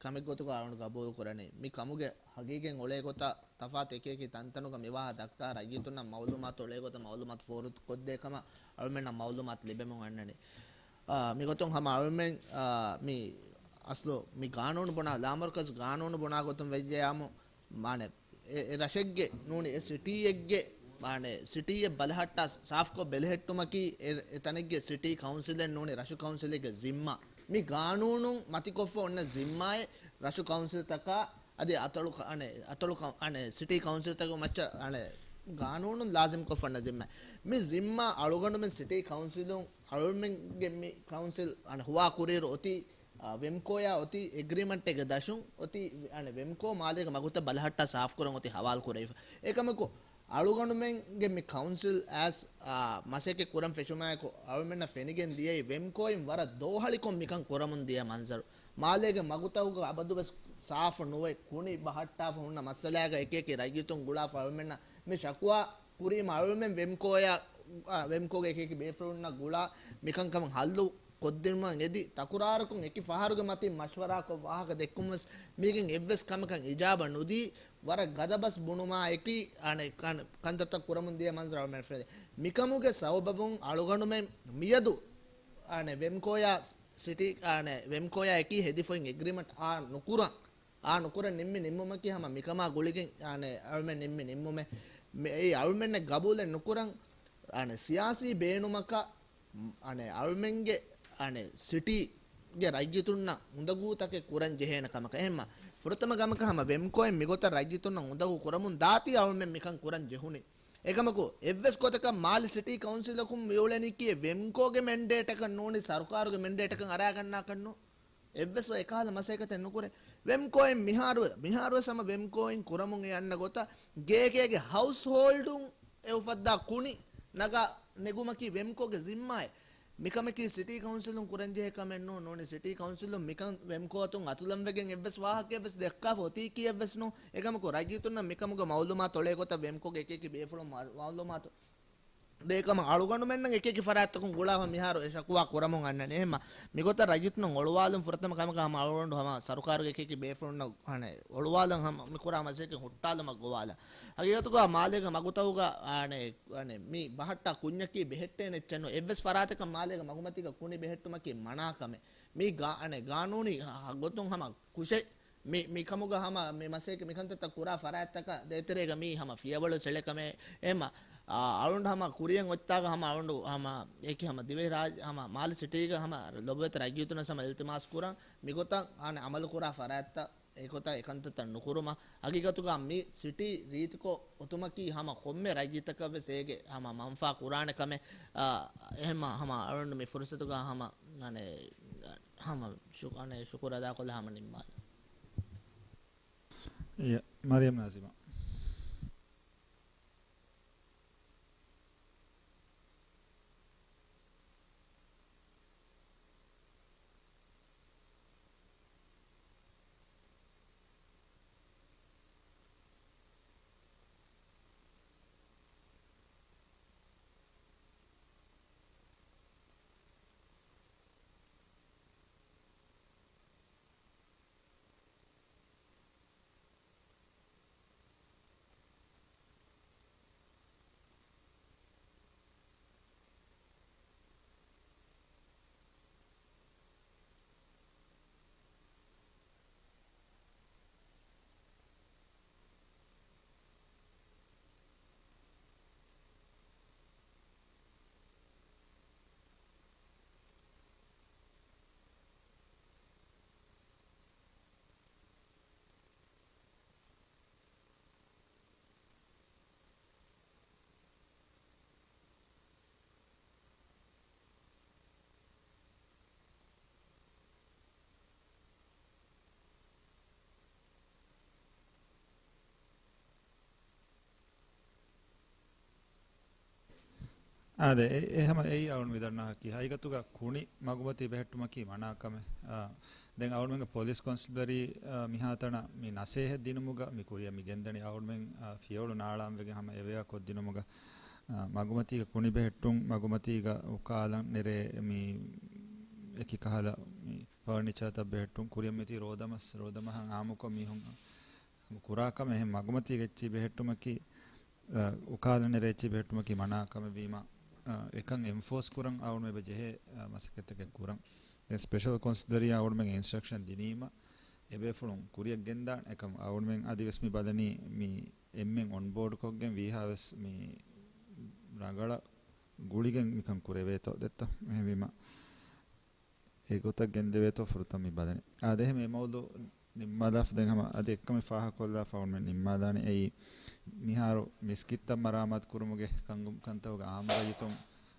ކަމެއްގޮތުގަ އަޅުގަނޑު ގަބޫލުކުރަނީ. މި ކަމުގެ ހަގީގަތް އުޅޭ ގޮތަށް ތަފާތު އެކި އެކި ތަންތަނުގަ މިވާހަ ދައްކާ ރައްޔިތުންނަށް މައުލޫމާތު އުޅޭ ގޮތަށް މައުލޫމާތު ފޯރުކޮށްދޭ ކަމަށް އަޅުމެންނަށް މައުލޫމާތު ލިބެމުން އަންނަނީ. އާ، މިގޮތުން ހަމަ އަޅުމެން، އާ، މި އަސްލު މި ގާނޫނު ބުނާ، ލާމަރުކަޒު ގާނޫނު ބުނާ ގޮތުން ވެއްޖެޔާމު، މާނަ، އެ، އެ ރަށެއްގެ ނޫނީ އެ ސިޓީއެއްގެ، މާނެ، ސިޓީއެއް ބަލަހައްޓާ ސާފްކޮށް ބެލެހެއްޓުމަކީ އެ، އެ ތަނެއްގެ ސިޓީ ކައުންސިލެއް ނޫނީ ރަށު ކައުންސިލެއްގެ ޒިންމާ. މި ގާނޫނުން މަތިކޮށްފަ އޮންނަ ޒިންމާއެއް ރަށު ކައުންސިލްތަކާ އަދި އަތޮޅު ކަ-، އަނެ، އަތޮޅު ކަ-، އަނެ، ސިޓީ ކައުންސިލްތަކުގެ މައްޗަށް، އަނެ، ގާނޫނުން ލާޒިމްކޮށްފަ އޮންނަ ޒިންމާ. މި ޒިންމާ އަޅުގަނޑުމެން ސިޓީ ކައުންސިލުން، އަޅުމެންގެ މި ކައުންސިލް، އަނެ، ހުވާ ކުރިއިރު އޮތީ އާ، ވެމްކޯޔާ އޮތީ އެގްރިމަންޓެއްގެ ދަށުން އޮތީ، އަނެ، ވެމްކޯ މާލޭގެ މަގުތައް ބަލަހައްޓާ ސާފްކުރަން އޮތީ ހަވާލު ކުރެވިފަ. އެކަމަކު، އަޅުގަނޑުމެންގެ މި ކައުންސިލް އާސް، އާ، މަސައްކަތް ކުރަން ފެށުމާއެކު، އަޅުމެންނަށް ފެނިގެން ދިޔައީ ވެމްކޯއިން ވަރަށް ދޯހަޅިކޮށް މިކަން ކުރަމުން ދިޔަ މަންޒަރު. މާލޭގެ މަގުތަކުގަ އަބަދުވެސް ސާފު ނުވެ، ކުނި ބަހައްޓާފަ ހުންނަ މައްސަލާގަ އެކިއެކި ރައްޔިތުން ގުޅާފަ އަޅުމެންނަށް މި ޝަކުވާ ކުރީމަ އަޅުމެން ވެމްކޯޔާ، އާ، ވެމްކޯގެ އެކިއެކި ބޭފުޅުންނަށް ގުޅާ މިކަންކަމަށް ހައްލު ކޮށްދިނުމަށް އެދި، ތަކުރާރުކޮށް އެކި ފަހަރުގެ މަތިން މަޝްވަރާކޮށް ވާހަކަ ދެއްކުން ވެސް މީގެން އެއްވެސް ކަމަކަށް އިޖާބަ ނުދީ، ވަރަށް ގަދަބަސް ބުނުމާ އެކި، އަނެ، ކަން-، ކަންތައްތައް ކުރަމުން ދިޔަ މަންޒަރު އަޅުމެން ފެނޭ. މިކަމުގެ ސަބަބުން އަޅުގަނޑުމެން މިއަދު، އަނެ، ވެމްކޯޔާ ސިޓީ، އަނެ، ވެމްކޯޔާ އެކީ ހެދިފައި އެގްރިމަންޓް އާ ނުކުރަން. އާ ނުކުރަން ނިންމި ނިންމުމަކީ ހަމަ މިކަމާ ގުޅިގެން، އަނެ، އަޅުމެން ނިންމި ނިންމުމެއް. މެ-، އެއީ އަޅުމެންނަށް ގަބޫލެއް ނުކުރަން، އަނެ، ސިޔާސީ ބޭނުމަކަށް އަނެ، އަޅުމެންގެ، އަނެ، ސިޓީގެ ރައްޔިތުންނަށް އުނދަގޫތަކެއް ކުރަން ޖެހޭނެ ކަމަކަށް. އެހެންމަ، ފުރަތަމަ ކަމަކަށް ހަމަ ވެމްކޯއިން މިގޮތަށް ރައްޔިތުންނަށް އުނދަގޫ ކުރަމުން ދާތީ އަޅުމެން މިކަން ކުރަން ޖެހުނީ. އެކަމަކު، އެއްވެސް ގޮތަކަށް މާލެ ސިޓީ ކައުންސިލަކުން މިއުޅެނީކީ ވެމްކޯގެ މެންޑޭޓަކަށް ނޫނީ ސަރުކާރުގެ މެންޑޭޓަކަށް އަރާގަންނާކަށްނު. އެއްވެސް އެކަހަލަ މަސައްކަތެއް ނުކުރޭ. ވެމްކޯއިން މިހާރު، މިހާރުވެސް ހަމަ ވެމްކޯއިން ކުރަމުން އެ އަންނަ ގޮތަށް ގޭގޭގެ ހައުސްހޯލްޑުން އެ އުފައްދާ ކުނި ނަގާ ނެގުމަކީ ވެމްކޯގެ ޒިންމާއެއް. މިކަމަކީ ސިޓީ ކައުންސިލުން ކުރަންޖެހޭ ކަމެއް ނޫން. ނޫނީ ސިޓީ ކައުންސިލުން މިކަން ވެމްކޯ އަތުން އަތުލަންވެގެން އެއްވެސް ވާހަކައެއްވެސް ދެއްކާފަ އޮތީކީއެއްވެސް ނޫން. އެކަމަކު ރައްޔިތުންނަށް މިކަމުގެ މައުލޫމާތު އޮޅޭ ގޮތަށް ވެމްކޯގެ އެކި އެކި ބޭފުޅުން މަ-، މައުލޫމާތު ދޭކަމަށް އަޅުގަނޑުމެންނަށް އެކި އެކި ފަރާތްތަކުން ގުޅާފަ މިހާރު އެ ޝަކުވާ ކުރަމުން އަންނަނީ. އެހެންމަ، މިގޮތަށް ރައްޔިތުންނަށް އޮޅުވާލުން ފުރަތަމަ ކަމަކަށް ހަމަ އަޅުގަނޑު ހަމަ ސަރުކާރުގެ އެކި އެކި ބޭފުޅުންނަށް އަނެ، އޮޅުވާލަން ހަމަ މި ކުރާ މަސައްކަތް ހުއްޓާލުމަށް ގޮވާލަން. ހަގީގަތުގަ މާލޭގެ މަގުތަކުގަ އަނެ، އަނެ، މި ބަހައްޓާ ކުންޏަކީ ބެހެއްޓޭނެ އެއްޗެއް ނޫން. އެއްވެސް ފަރާތަކަށް މާލޭގެ މަގުމަތީގަ ކުނި ބެހެއްޓުމަކީ މަނާ ކަމެއް. މީ ގާ-، އަނެ، ގާނޫނީ ހަ-، ގޮތުން ހަމަ ކުށެއް. މި، މިކަމުގަ ހަމަ މި މަސައްކަތް މިކަންތައްތައް ކުރާ ފަރާތްތަކަށް ދޭތެރޭގަ މީ ހަމަ ފިޔަވަޅު ސެޅޭ ކަމެއް. އެހެންމަ، އާ، އަޅުގަނޑު ހަމަ ކުރިއަށް އޮތްތާގަ ހަމަ އަޅުގަނޑު ހަމަ އެކި ހަމަ ދިވެހިރާއްޖެ ހަމަ މާލެ ސިޓީގަ ހަމަ ލޮބުވެތި ރައްޔިތުންނަށް ހަމަ އިލްތިމާސް ކުރަން މިގޮތަށް އާނެ އަމަލު ކުރާ ފަރާތްތައް އެގޮތަށް އެކަންތައްތައް ނުކުރުމަށް. ހަގީގަތުގަ މި ސިޓީ ރީތިކޮށް އޮތުމަކީ ހަމަ ކޮންމެ ރައްޔިތަކަށް ވެސް އޭގެ ހަމަ މަންފާ ކުރާނެ ކަމެއް. އާ، އެހެންމަ ހަމަ އަޅުގަނޑު މި ފުރުސަތުގަ ހަމަ އަނެ، ހަމަ ޝު-، އަނެ، ޝުކުރު އަދާކޮށްލާ ހަމަ ނިންމާލަން. އެ، މަރިޔަމް ނާޒިމާ. އާދެ، އެ، އެ ހަމަ އެއީ އަޅުން ވިދާޅުވާ ހައްޤީ. ހަގީގަތުގަ ކުނި މަގުމަތީ ބެހެއްޓުމަކީ މަނާ ކަމެއް. އާ، ދެން އަޅުންގެ ޕޮލިސް ކޮންސްޓެބަލަރީ، އާ، މިހާތަނަށް މި ނަސޭހަތް ދިނުމުގަ މި ކުރިއަށް މި ގެންދަނީ އަޅުންމެން، އާ، ފިޔަވަޅު ނާޅާން ވެގެން ހަމަ އެވެއާ ކޮށްދިނުމުގަ، އާ، މަގުމަތީގަ ކުނި ބެހެއްޓުން، މަގުމަތީގަ އުކާލަން ނެރޭ މި އެކި ކަހަލަ މި ފަރުނިޗާތައް ބެހެއްޓުން، ކުރިއަށް މިތި ރޯދަމަސް، ރޯދަމަހަށް އާއްމުކޮށް މީހުން ކުރާ ކަމެއް. އެހެން މަގުމަތީގަ އެއްޗިހި ބެހެއްޓުމަކީ، އަ، އުކާލަން ނެރޭ އެއްޗިހި ބެހެއްޓުމަކީ މަނާ ކަމެއް ވީމަ، އަ، އެކަން އެންފޯސް ކުރަން އަޅުގަނޑުމެން އެބަ ޖެހޭ، އަ، މަސައްކަތްތަކެއް ކުރަން. ދެން ސްޕެޝަލް ކޮންސްޓެބަލަރީއާ އަޅުގަނޑުމެން އިންސްޓްރަކްޝަން ދިނީމަ، އެބޭފުޅުން ކުރިއަށް ގެންދާން. އެކަމް އަޅުގަނޑުމެން އަދިވެސް މި ބަލަނީ މި އެންމެން އޮންބޯޑްކޮށްގެން ވީހާވެސް މި ރަނގަޅަށް ގުޅިގެން މިކަން ކުރެވޭތޯ ދެއްތޯ. އެހެންވީމަ އެގޮތަށް ގެންދެވޭތޯ ފުރަތަމަ މި ބަލަނީ. އާދެ، އެހެން މި މައުޟޫ ނިންމާލާފަ ދެން ހަމަ އަދި އެއްކަމެއް ފާހަގަކޮށްލާފަ އޮންމެ ނިންމާލާނެ. އެއީ މިހާރު މިސްކިތްތައް މަރާމާތު ކުރުމުގެ ކަން، ކަންތަކުގެ އާއްމު ރައްޔިތުން،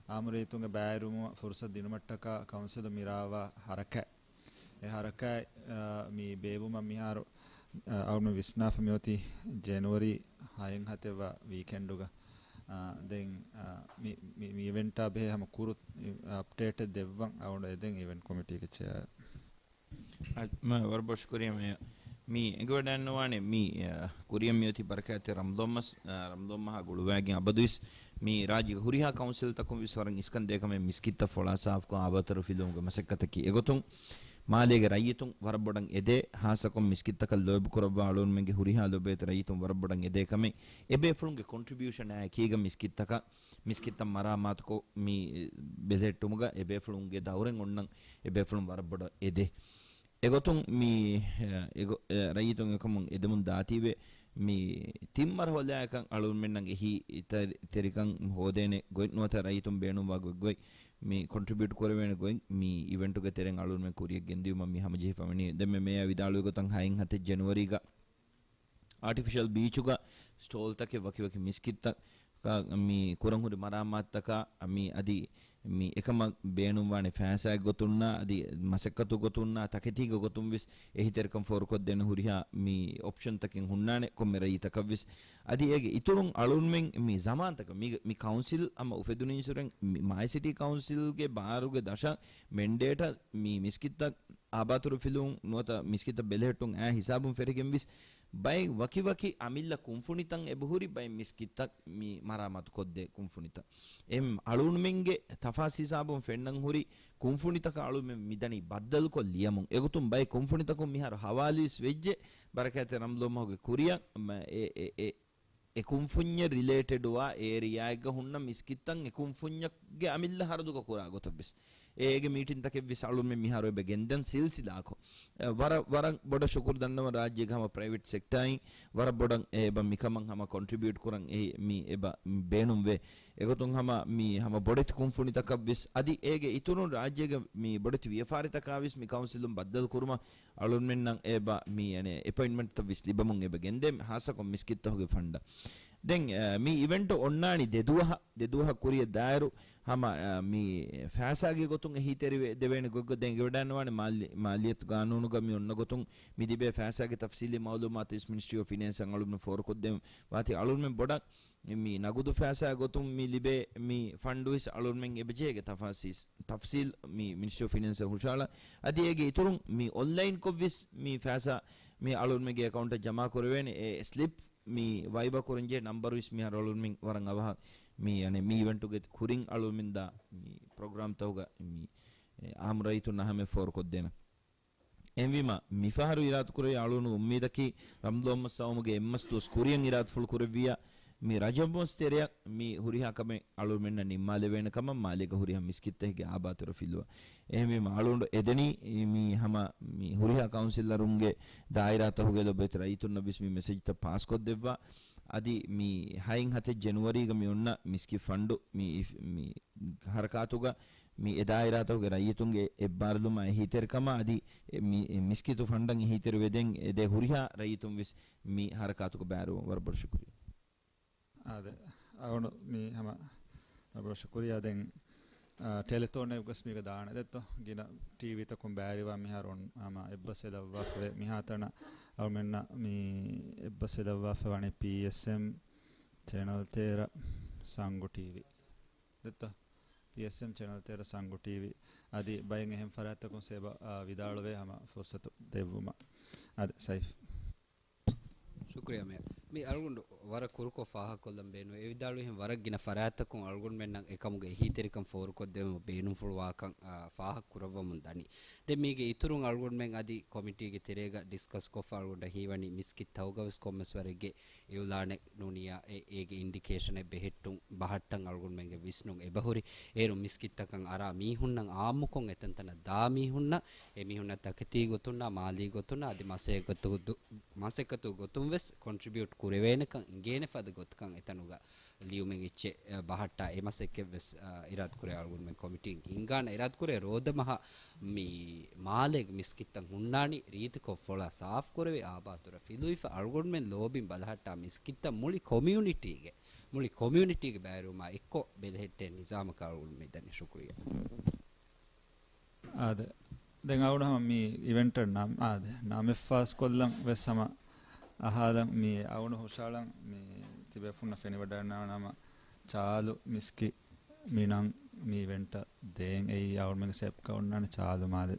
އާއްމު ރައްޔިތުންގެ ބައިވެރިވުމަށް ފުރުސަތު ދިނުމަށްޓަކާ ކައުންސިލުން މިރާވާ ހަރަކާތް. އެ ހަރަކާތް، އާ، މި ބޭއްވުމަށް މިހާރު، އާ، އަޅުގަނޑު ވިސްނާފަ މިއޮތީ ޖެނުއަރީ ހައެއް ހަތެއް ވާ ވީކެންޑުގަ. އާ، ދެން، އާ، މި، މި، މި އިވެންޓާ ބެހޭ ހަމަ ކުރު އަޕްޑޭޓެއް ދެއްވަން އަޅުގަނޑު އެދެން އިވެންޓް ކޮމިޓީގެ ޗެއާ. އަ، މަ، ވަރަށް ބޮޑަށް ޝުކުރިއްޔާ މޭޔަރ. މި އެނގިވަޑައިގަންނަވާނެ މި، އަ، ކުރިއަށް މިއޮތީ ބަރަކާތްތެރި ރަމަޟާން މަސް، އަ، ރަމަޟާން މަހާ ގުޅުވައިގެން އަބަދުވެސް މި ރާއްޖޭގެ ހުރިހާ ކައުންސިލްތަކުން ވެސް ވަރަށް އިސްކަން ދޭ ކަމެއް މިސްކިތްތައް ފޮޅާ ސާފުކޮށް އާބާތުރު ފިލުވުމުގެ މަސައްކަތަކީ. އެގޮތުން މާލޭގެ ރައްޔިތުން ވަރަށް ބޮޑަށް އެދޭ، ހާއްސަކޮށް މިސްކިތްތަކަށް ލޯބި ކުރައްވާ އަޅުގަނޑުމެންގެ ހުރިހާ ލޮބުވެތި ރައްޔިތުން ވަރަށް ބޮޑަށް އެދޭ ކަމެއް. އެބޭފުޅުންގެ ކޮންޓްރިބިއުޝަނާ އެކީގަ މިސްކިތްތަކަށް މިސްކިތްތައް މަރާމާތުކޮށް މި ބެލެހެއްޓުމުގަ އެބޭފުޅުންގެ ދައުރެއް އޮންނަން އެބޭފުޅުން ވަރަށް ބޮޑަށް އެދޭ. އެގޮތުން މި، އެ، އެގޮ-، އެ، ރައްޔިތުން އެކަމުން އެދެމުން ދާތީވެ މި ތިން މަރުހަލާއަކަށް އަޅުގަނޑުމެންނަށް އެހީ ތެ-، ތެރިކަން ހޯދޭނެ ގޮތް ނުވަތަ ރައްޔިތުން ބޭނުންވާ ގޮތްގޮތް މި ކޮންޓްރިބިއުޓް ކުރެވޭނެ ގޮތް މި އިވެންޓުގެ ތެރެއިން އަޅުގަނޑުމެން ކުރިއަށް ގެންދިއުމަށް މި ހަމަޖެހިފަ ވަނީ. ދެންމެ މޭޔާ ވިދާޅުވި ގޮތަށް ހައެއް ހަތެއް ޖެނުއަރީގަ އާޓިފިޝަލް ބީޗުގަ ސްޓޯލްތަކެއް ވަކިވަކި މިސްކިތްތަކަށް މި ކުރަން ހުރި މަރާމާތުތަކާ މި އަދި މި އެކަމަށް ބޭނުންވާނެ ފައިސާއެއް ގޮތުންނާ އަދި މަސައްކަތު ގޮތުންނާ ތަކެތީގެ ގޮތުން ވެސް އެހީތެރިކަން ފޯރުކޮށްދޭނެ ހުރިހާ މި އޮޕްޝަންތަކެއް ހުންނާނެ ކޮންމެ ރައްޔިތަކަށް ވެސް. އަދި އޭގެ އިތުރުން އަޅުގަނޑުމެން މި ޒަމާންތަކަށް މި، މި ކައުންސިލް ހަމަ އުފެދުނު އިންސުރެން މި މާލެ ސިޓީ ކައުންސިލްގެ ބާރުގެ ދަށަށް މެންޑޭޓަށް މި މިސްކިތްތައް އާބާތުރު ފިލުވުން ނުވަތަ މިސްކިތްތައް ބެލެހެއްޓުން އާ ހިސާބުން ފެށިގެން ވެސް ބައެއް ވަކިވަކި އަމިއްލަ ކުންފުނިތައް އެބަހުރި ބައެއް މިސްކިތްތައް މި މަރާމާތު ކޮށްދޭ ކުންފުނިތައް. އެހެން އަޅުގަނޑުމެންގެ ތަފާސް ހިސާބުން ފެންނަން ހުރި ކުންފުނިތަކަށް އަޅުގަނޑުމެން މިދަނީ ބައްދަލުކޮށް ލިޔަމުން. އެގޮތުން ބައެއް ކުންފުނިތަކުން މިހާރު ހަވާލުވެސް ވެއްޖެ ބަރަކާތްތެރި ރަމަޟާން މަހުގެ ކުރިއަށް މަ-، އެ، އެ، އެ، އެ ކުންފުންޏެއް ރިލޭޓެޑްވާ އޭރިއާއެއްގަ ހުންނަ މިސްކިތްތައް އެ ކުންފުންޏެއްގެ އަމިއްލަ ހަރަދުގަ ކުރާ ގޮތަށް ވެސް. އޭގެ މީޓިންތަކެއް ވެސް އަޅުމެން މިހާރު އެބަ ގެންދަން ސިލްސިލާކޮށް. އެ، ވަރަށް، ވަރަށް ބޮޑަށް ޝުކުރު ދަންނަވަން ރާއްޖޭގެ ހަމަ ޕްރައިވެޓް ސެކްޓާއިން ވަރަށް ބޮޑަށް އެބަ މިކަމަށް ހަމަ ކޮންޓްރިބިއުޓް ކުރަން އެ، މި އެބަ ބޭނުންވޭ. އެގޮތުން ހަމަ މި ހަމަ ބޮޑެތި ކުންފުނިތަކަށް ވެސް އަދި އޭގެ އިތުރުން ރާއްޖޭގެ މި ބޮޑެތި ވިޔަފާރިތަކާ ވެސް މި ކައުންސިލުން ބައްދަލު ކުރުމަށް އަޅުންމެންނަށް އެބަ މި އަނެ އެޕޮއިންޓްމަންޓްތައް ވެސް ލިބަމުން އެބަ ގެންދޭ ހާއްސަކޮށް މިސްކިތްތަކުގެ ފަންޑަށް. ދެން، އަ، މި އިވެންޓް އޮންނާނީ ދެ ދުވަހަށް، ދެ ދުވަހަށް ކުރިއަށް ދާއިރު ހަމަ، އަ، މި ފައިސާގެ ގޮތުން އެހީތެރިވެ ދެވޭނެ ގޮތްގޮތް ދެން އެވަޑައިނުވާނެ މާލި-، މާލިއްޔަތު ގާނޫނުގަ މި އޮންނަ ގޮތުން މި ލިބޭ ފައިސާގެ ތަފްސީލީ މައުލޫމާތު ވެސް މިނިސްޓްރީ އޮފް ފިނޭންސް އަޅުން ފޯރުކޮށްދޭން ވާތީ އަޅުންމެން ބޮޑަށް މި ނަގުދު ފައިސާ ގޮތުން މި ލިބޭ މި ފަންޑު ވެސް އަޅުންމެން އެބަޖެހޭގެ ތަފާސީސް، ތަފްސީލް މި މިނިސްޓްރީ އޮފް ފިނޭންސް ހުށަހަޅާ. އަދި އޭގެ އިތުރުން މި އޮންލައިންކޮށް ވެސް މި ފައިސާ މި އަޅުންމެންގެ އެކައުންޓަށް ޖަމާ ކުރެވޭނެ. އެ ސްލިޕް މި ވައިބާ ކުރަންޖެހޭ ނަންބަރު ވެސް މިހާރު އަޅުންމެން ވަރަށް އަވަހަށް މި، އަނެ، މި އިވެންޓުގެ ކުރިން އަޅުންމެން ދާ މި ޕްރޮގްރާމްތަކުގަ މި، އެ، އާއްމު ރައްޔިތުންނަށް ހަމަޔަށް ފޯރުކޮށްދޭނަން. އެހެންވީމަ، މިފަހަރު އިރާދަކުރެވި އަޅުގަނޑު އުއްމީދަކީ، ރަމަޟާން މަސް އައުމުގެ އެއްމަސް ދުވަސް ކުރިއަށް އިރާދަފުޅު ކުރެއްވިޔާ، މި ރަޖަބު މަސް ތެރެއަށް މި ހުރިހާ ކަމެއް އަޅުގަނޑުމެންނަށް ނިންމާލެވޭނެ ކަމަށް މާލޭގަ ހުރިހާ މިސްކިތްތަކެއްގެ އާބާތުރަށް ފިލުވާ. އެހެންވީމަ، އަޅުގަނޑު އެދެނީ މި ހަމަ މި ހުރިހާ ކައުންސިލަރުންގެ ދާއިރާތަކުގެ ލޮބުވެތި ރައްޔިތުންނަށް ވެސް މި މެސެޖްތައް ޕާސްކޮށްދެއްވާ. އަދި މި ހައެއް ހަތެއް ޖެނުއަރީގަ މި އޮންނަ މިސްކިތް ފަންޑު މި އިފް-، މި ހަރަކާތުގަ މި އެ ދާއިރާތަކުގެ ރައްޔިތުންގެ އެއްބާރުލުމާ އެހީތެރިކަމާ އަދި އެ މި، އެ މިސްކިތު ފަންޑަށް އެހީތެރިވެދޭން އެދޭ ހުރިހާ ރައްޔިތުން ވެސް މި ހަރަކާތުގަ ބައިވެރިވުން ވަރަށް ބޮޑަށް ޝުކުރިއްޔާ. އާދެ، އަޅުގަނޑު މި ހަމަ ވަރަށް ބޮޑަށް ޝުކުރިއްޔާ. ދެން، އާ، ޓެލެތޯން އެއްގޮސް މީގަ ދާނެ ދެއްތޯ؟ ގިނަ ޓީވީތަކުން ބައިވެރިވާ މިހާރު އޮން-، ހަމަ އެއްބަސް އެލައްވާފަވޭ. މިހާތަނަށް އަޅުމެންނަށް މި އެއްބަސް އެލައްވާފަ ވަނީ ޕީއެސްއެމް ޗެނަލް ތޭރަ ސަންގު ޓީވީ. ދެއްތޯ؟ ޕީއެސްއެމް ޗެނަލް ތޭރަ ސަންގު ޓީވީ. އަދި ބައެއް އެހެން ފަރާތްތަކުން ސޭބަ، އާ، ވިދާޅުވޭ ހަމަ ފުރުސަތު ދެއްވުމަށް. އަދި ސައިފް. ޝުކުރިއްޔާ މޭޔަރ. މި އަޅުގަނޑު ވަރަށް ކުރުކޮށް ފާހަގަކޮށްލަން ބޭނުން. އެ ވިދާޅުވިހެން ވަރަށް ގިނަ ފަރާތްތަކުން އަޅުގަނޑުމެންނަށް އެކަމުގެ އެހީތެރިކަން ފޯރުކޮށްދެވުމަށް ބޭނުންފުޅުވާކަން، އާ، ފާހަގަ ކުރައްވަމުން ދަނީ. ދެން މީގެ އިތުރުން އަޅުގަނޑުމެން އަދި ކޮމިޓީގެ ތެރޭގަ ޑިސްކަސްކޮށްފަ އަޅުގަނޑަށް ހީވަނީ މިސްކިތް ތަކުގަވެސް ކޮންމެސް ވަރެއްގެ އިއުލާނެއް ނޫނިއްޔާ އެ-، އޭގެ އިންޑިކޭޝަނެއް ބެހެއްޓުން ބަހައްޓަން އަޅުގަނޑުމެންގެ ވިސްނުން އެބަހުރި. އޭރު މިސްކިތްތަކަށް އަރާ މީހުންނަށް އާއްމުކޮށް އެތަންތަނަށް ދާ މީހުންނަށް އެ މީހުންނަށް ތަކެތީ ގޮތުންނާ މާލީ ގޮތުންނާ އަދި މަސައްކަތު ދު-، މަސައްކަތު ގޮތުން ވެސް ކޮންޓްރިބިއުޓް ކުރެވޭނެކަން އިނގޭނެ ފަދަ ގޮތަކަށް އެތަނުގަ ލިޔުމެއް އެއްޗެއް، އަ، ބަހައްޓާ އެ މަސައްކަތްވެސް، އަ، އިރާދަކުރޭ އަޅުގަނޑުމެން ކޮމިޓީން ހިންގާނަ އިރާދަކުރޭ ރޯދަމަހަށް މި މާލޭގެ މިސްކިތްތައް ހުންނާނީ ރީތިކޮށް ފޮޅާ ސާފުކުރެވި އާބާތުރަށް ފިލުވިފަ އަޅުގަނޑުމެން ލޯބިން ބަލަހައްޓާ މިސްކިތްތައް މުޅި ކޮމިއުނިޓީގެ، މުޅި ކޮމިއުނިޓީގެ ބައިވެރިވުމާ އެއްކޮށް ބެލެހެއްޓޭ ނިޒާމަކަށް އަޅުގަނޑު މިދަނީ. ޝުކުރިއްޔާ. އާދެ. ދެން އަޅުގަނޑު ހަމަ މި އިވެންޓަށް ނަމް-، އާދެ، ނަމެއް ފާސްކޮށްލަން ވެސް ހަމަ އަހާލަން މި އަޅުގަނޑު ހުށައަޅަން މި ތިބޭފުންނަށް ފެނިވަޑައިގަންނަވާނަމަ ޗާލު މިސްކި މިނަން މި އިވެންޓަށް ދޭން އެއީ އަޅުގަނޑުމެންގެ ސެޕްކަ އޮންނާނެ ޗާލު މާލެ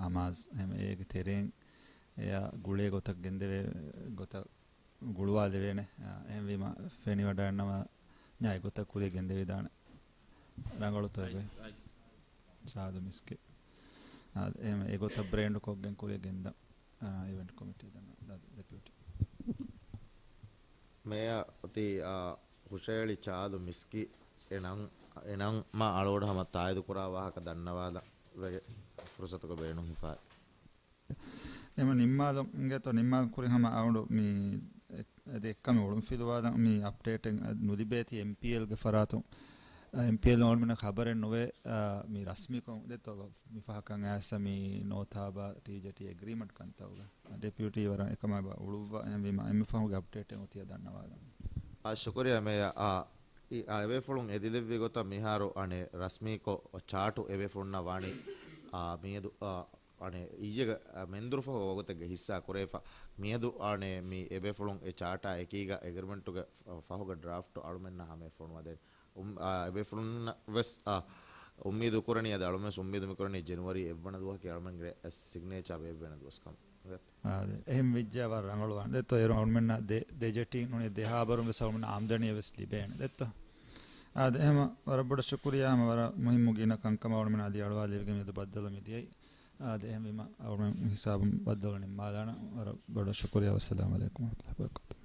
އަމާޒް ހަމަ އޭގެ ތެރެއިން އެޔާ ގުޅޭ ގޮތަށް ގެންދެވޭ ގޮތަށް ގުޅުވާލެވޭނެ. އެހެންވީމަ ފެނިވަޑައިގަންނަވާ އެގޮތަށް ކުރިޔަށް ގެންދެވިދާނެ. ރަނގަޅުތޯ އެބަ؟ ޗާލު މިސްކި. އާ، އެހެން އެގޮތަށް ބްރޭންޑް ކޮށްގެން ކުރިޔަށް ގެންދަން. އާ، އިވެންޓް ކޮމިޓީ ދަންނަ ދ-، ޑެޕިއުޓީ. މޭޔަ އޮތީ، އާ، ހުށައެޅި ޗާލު މިސްކި އެ ނަން، އެ ނަން މާ އަޅުގަޑު ހަމަ ތާއީދު ކުރާ ވާހަކަ ދަންނަވާލަން ވެގެ ފުރުސަތުގަ ބޭނުން ހިފާ. އެމަ ނިންމާލުން އިނގޭތޯ، ނިންމާލުން ކުރިން ހަމަ އަޅުގަނޑު މި އެ-، އެ ދެއްކަމެ އޮޅުންފިލުވާލަން މި އަޕްޑޭޓެއް ނުލިބޭތީ އެމްޕީއެލްގެ ފަރާތުން. އެމްޕީއެލް އޮޅުމެންނަށް ޚަބަރެއް ނުވޭ، އާ، މި ރަސްމީކޮށް ދެއްތޯ މި ފަހަކަށް އައިސް މި ނޯތާބާ ޓީޖޭޓީ އެގްރީމަންޓް ކަންތައުގަ. ޑެޕިއުޓީ ވަރަށް އެކަމާ އުޅުއްވާ އެހެންވީމަ އެންމެ ފަހުގެ އަޕްޑޭޓެއް އޮތިއްޔާ ދަންނަވާލަން. އާ، ޝުކުރިއްޔާ މޭޔަ. އާ، އި-، އާ، އެބޭފުޅުން އެދިލެއްވި ގޮތަށް މިހާރު އަނެއް ރަސްމީކޮށް ޗާޓު އެބޭފުޅުންނަށް ވާނީ، އާ، މިއަދު، އާ، އަނެއް އިއްޔެގެ، އާ، މެންދުރުފަހުގެ ވަގުތެއްގަ ހިއްސާ ކުރެވިފަ. މިއަދު އަނެއް މި އެބޭފުޅުން އެ ޗާޓާ އެކީގަ އެގްރިމެންޓުގެ ފަ-، ފަހުގެ ޑްރާފްޓު އަޅުމެންނަށް ހަމަޔަށް ފޮނުވަދޭން. އުން-، އާ، އެބޭފުޅުންނަށް ވެސް، އާ، އުއްމީދު ކުރަނީ އަދި އަޅުމެން ވެސް އުއްމީދު މި ކުރަނީ ޖެނުއަރީ އެއްވަނަ ދުވަހަކީ އަޅުމެންގެ ސިގްނޭޗާ ވެއްވަނަ ދުވަސް ކަމަށް. އާދެ، އެހެން ވެއްޖެ ވަރަށް ރަނގަޅުވާނެ. ދެއްތޯ އޭރު އަޅުމެންނަށް ދެ، ދެ ޖެޓީން ނޫނީ ދެ ހާބަރުން ވެސް އަޅުމެންނަށް އާމްދަނީ ވެސް ލިބޭނެ. ދެއްތޯ؟ އާދެ، އެހެމަ ވަރަށް ބޮޑަށް ޝުކުރިއްޔާ ހަމަ ވަރަށް މުހިއްމު ގިނަ ކަންކަމަށް އަޅުމެން އަދި އަޅުވާލެވިގެން މިއަދު ބައްދަލު މި ދިޔައީ. އާދެ، އެހެންވީމަ އަޅުމެން ހިސާބުން ބައްދަލު ނިންމާލާނަން. ވަރަށް ބޮޑަށް ޝުކުރިއްޔާ. ވައްސަލާމް އަލައިކުމް ވަރަހްމަތުﷲ ވަބަރަކާތުހު.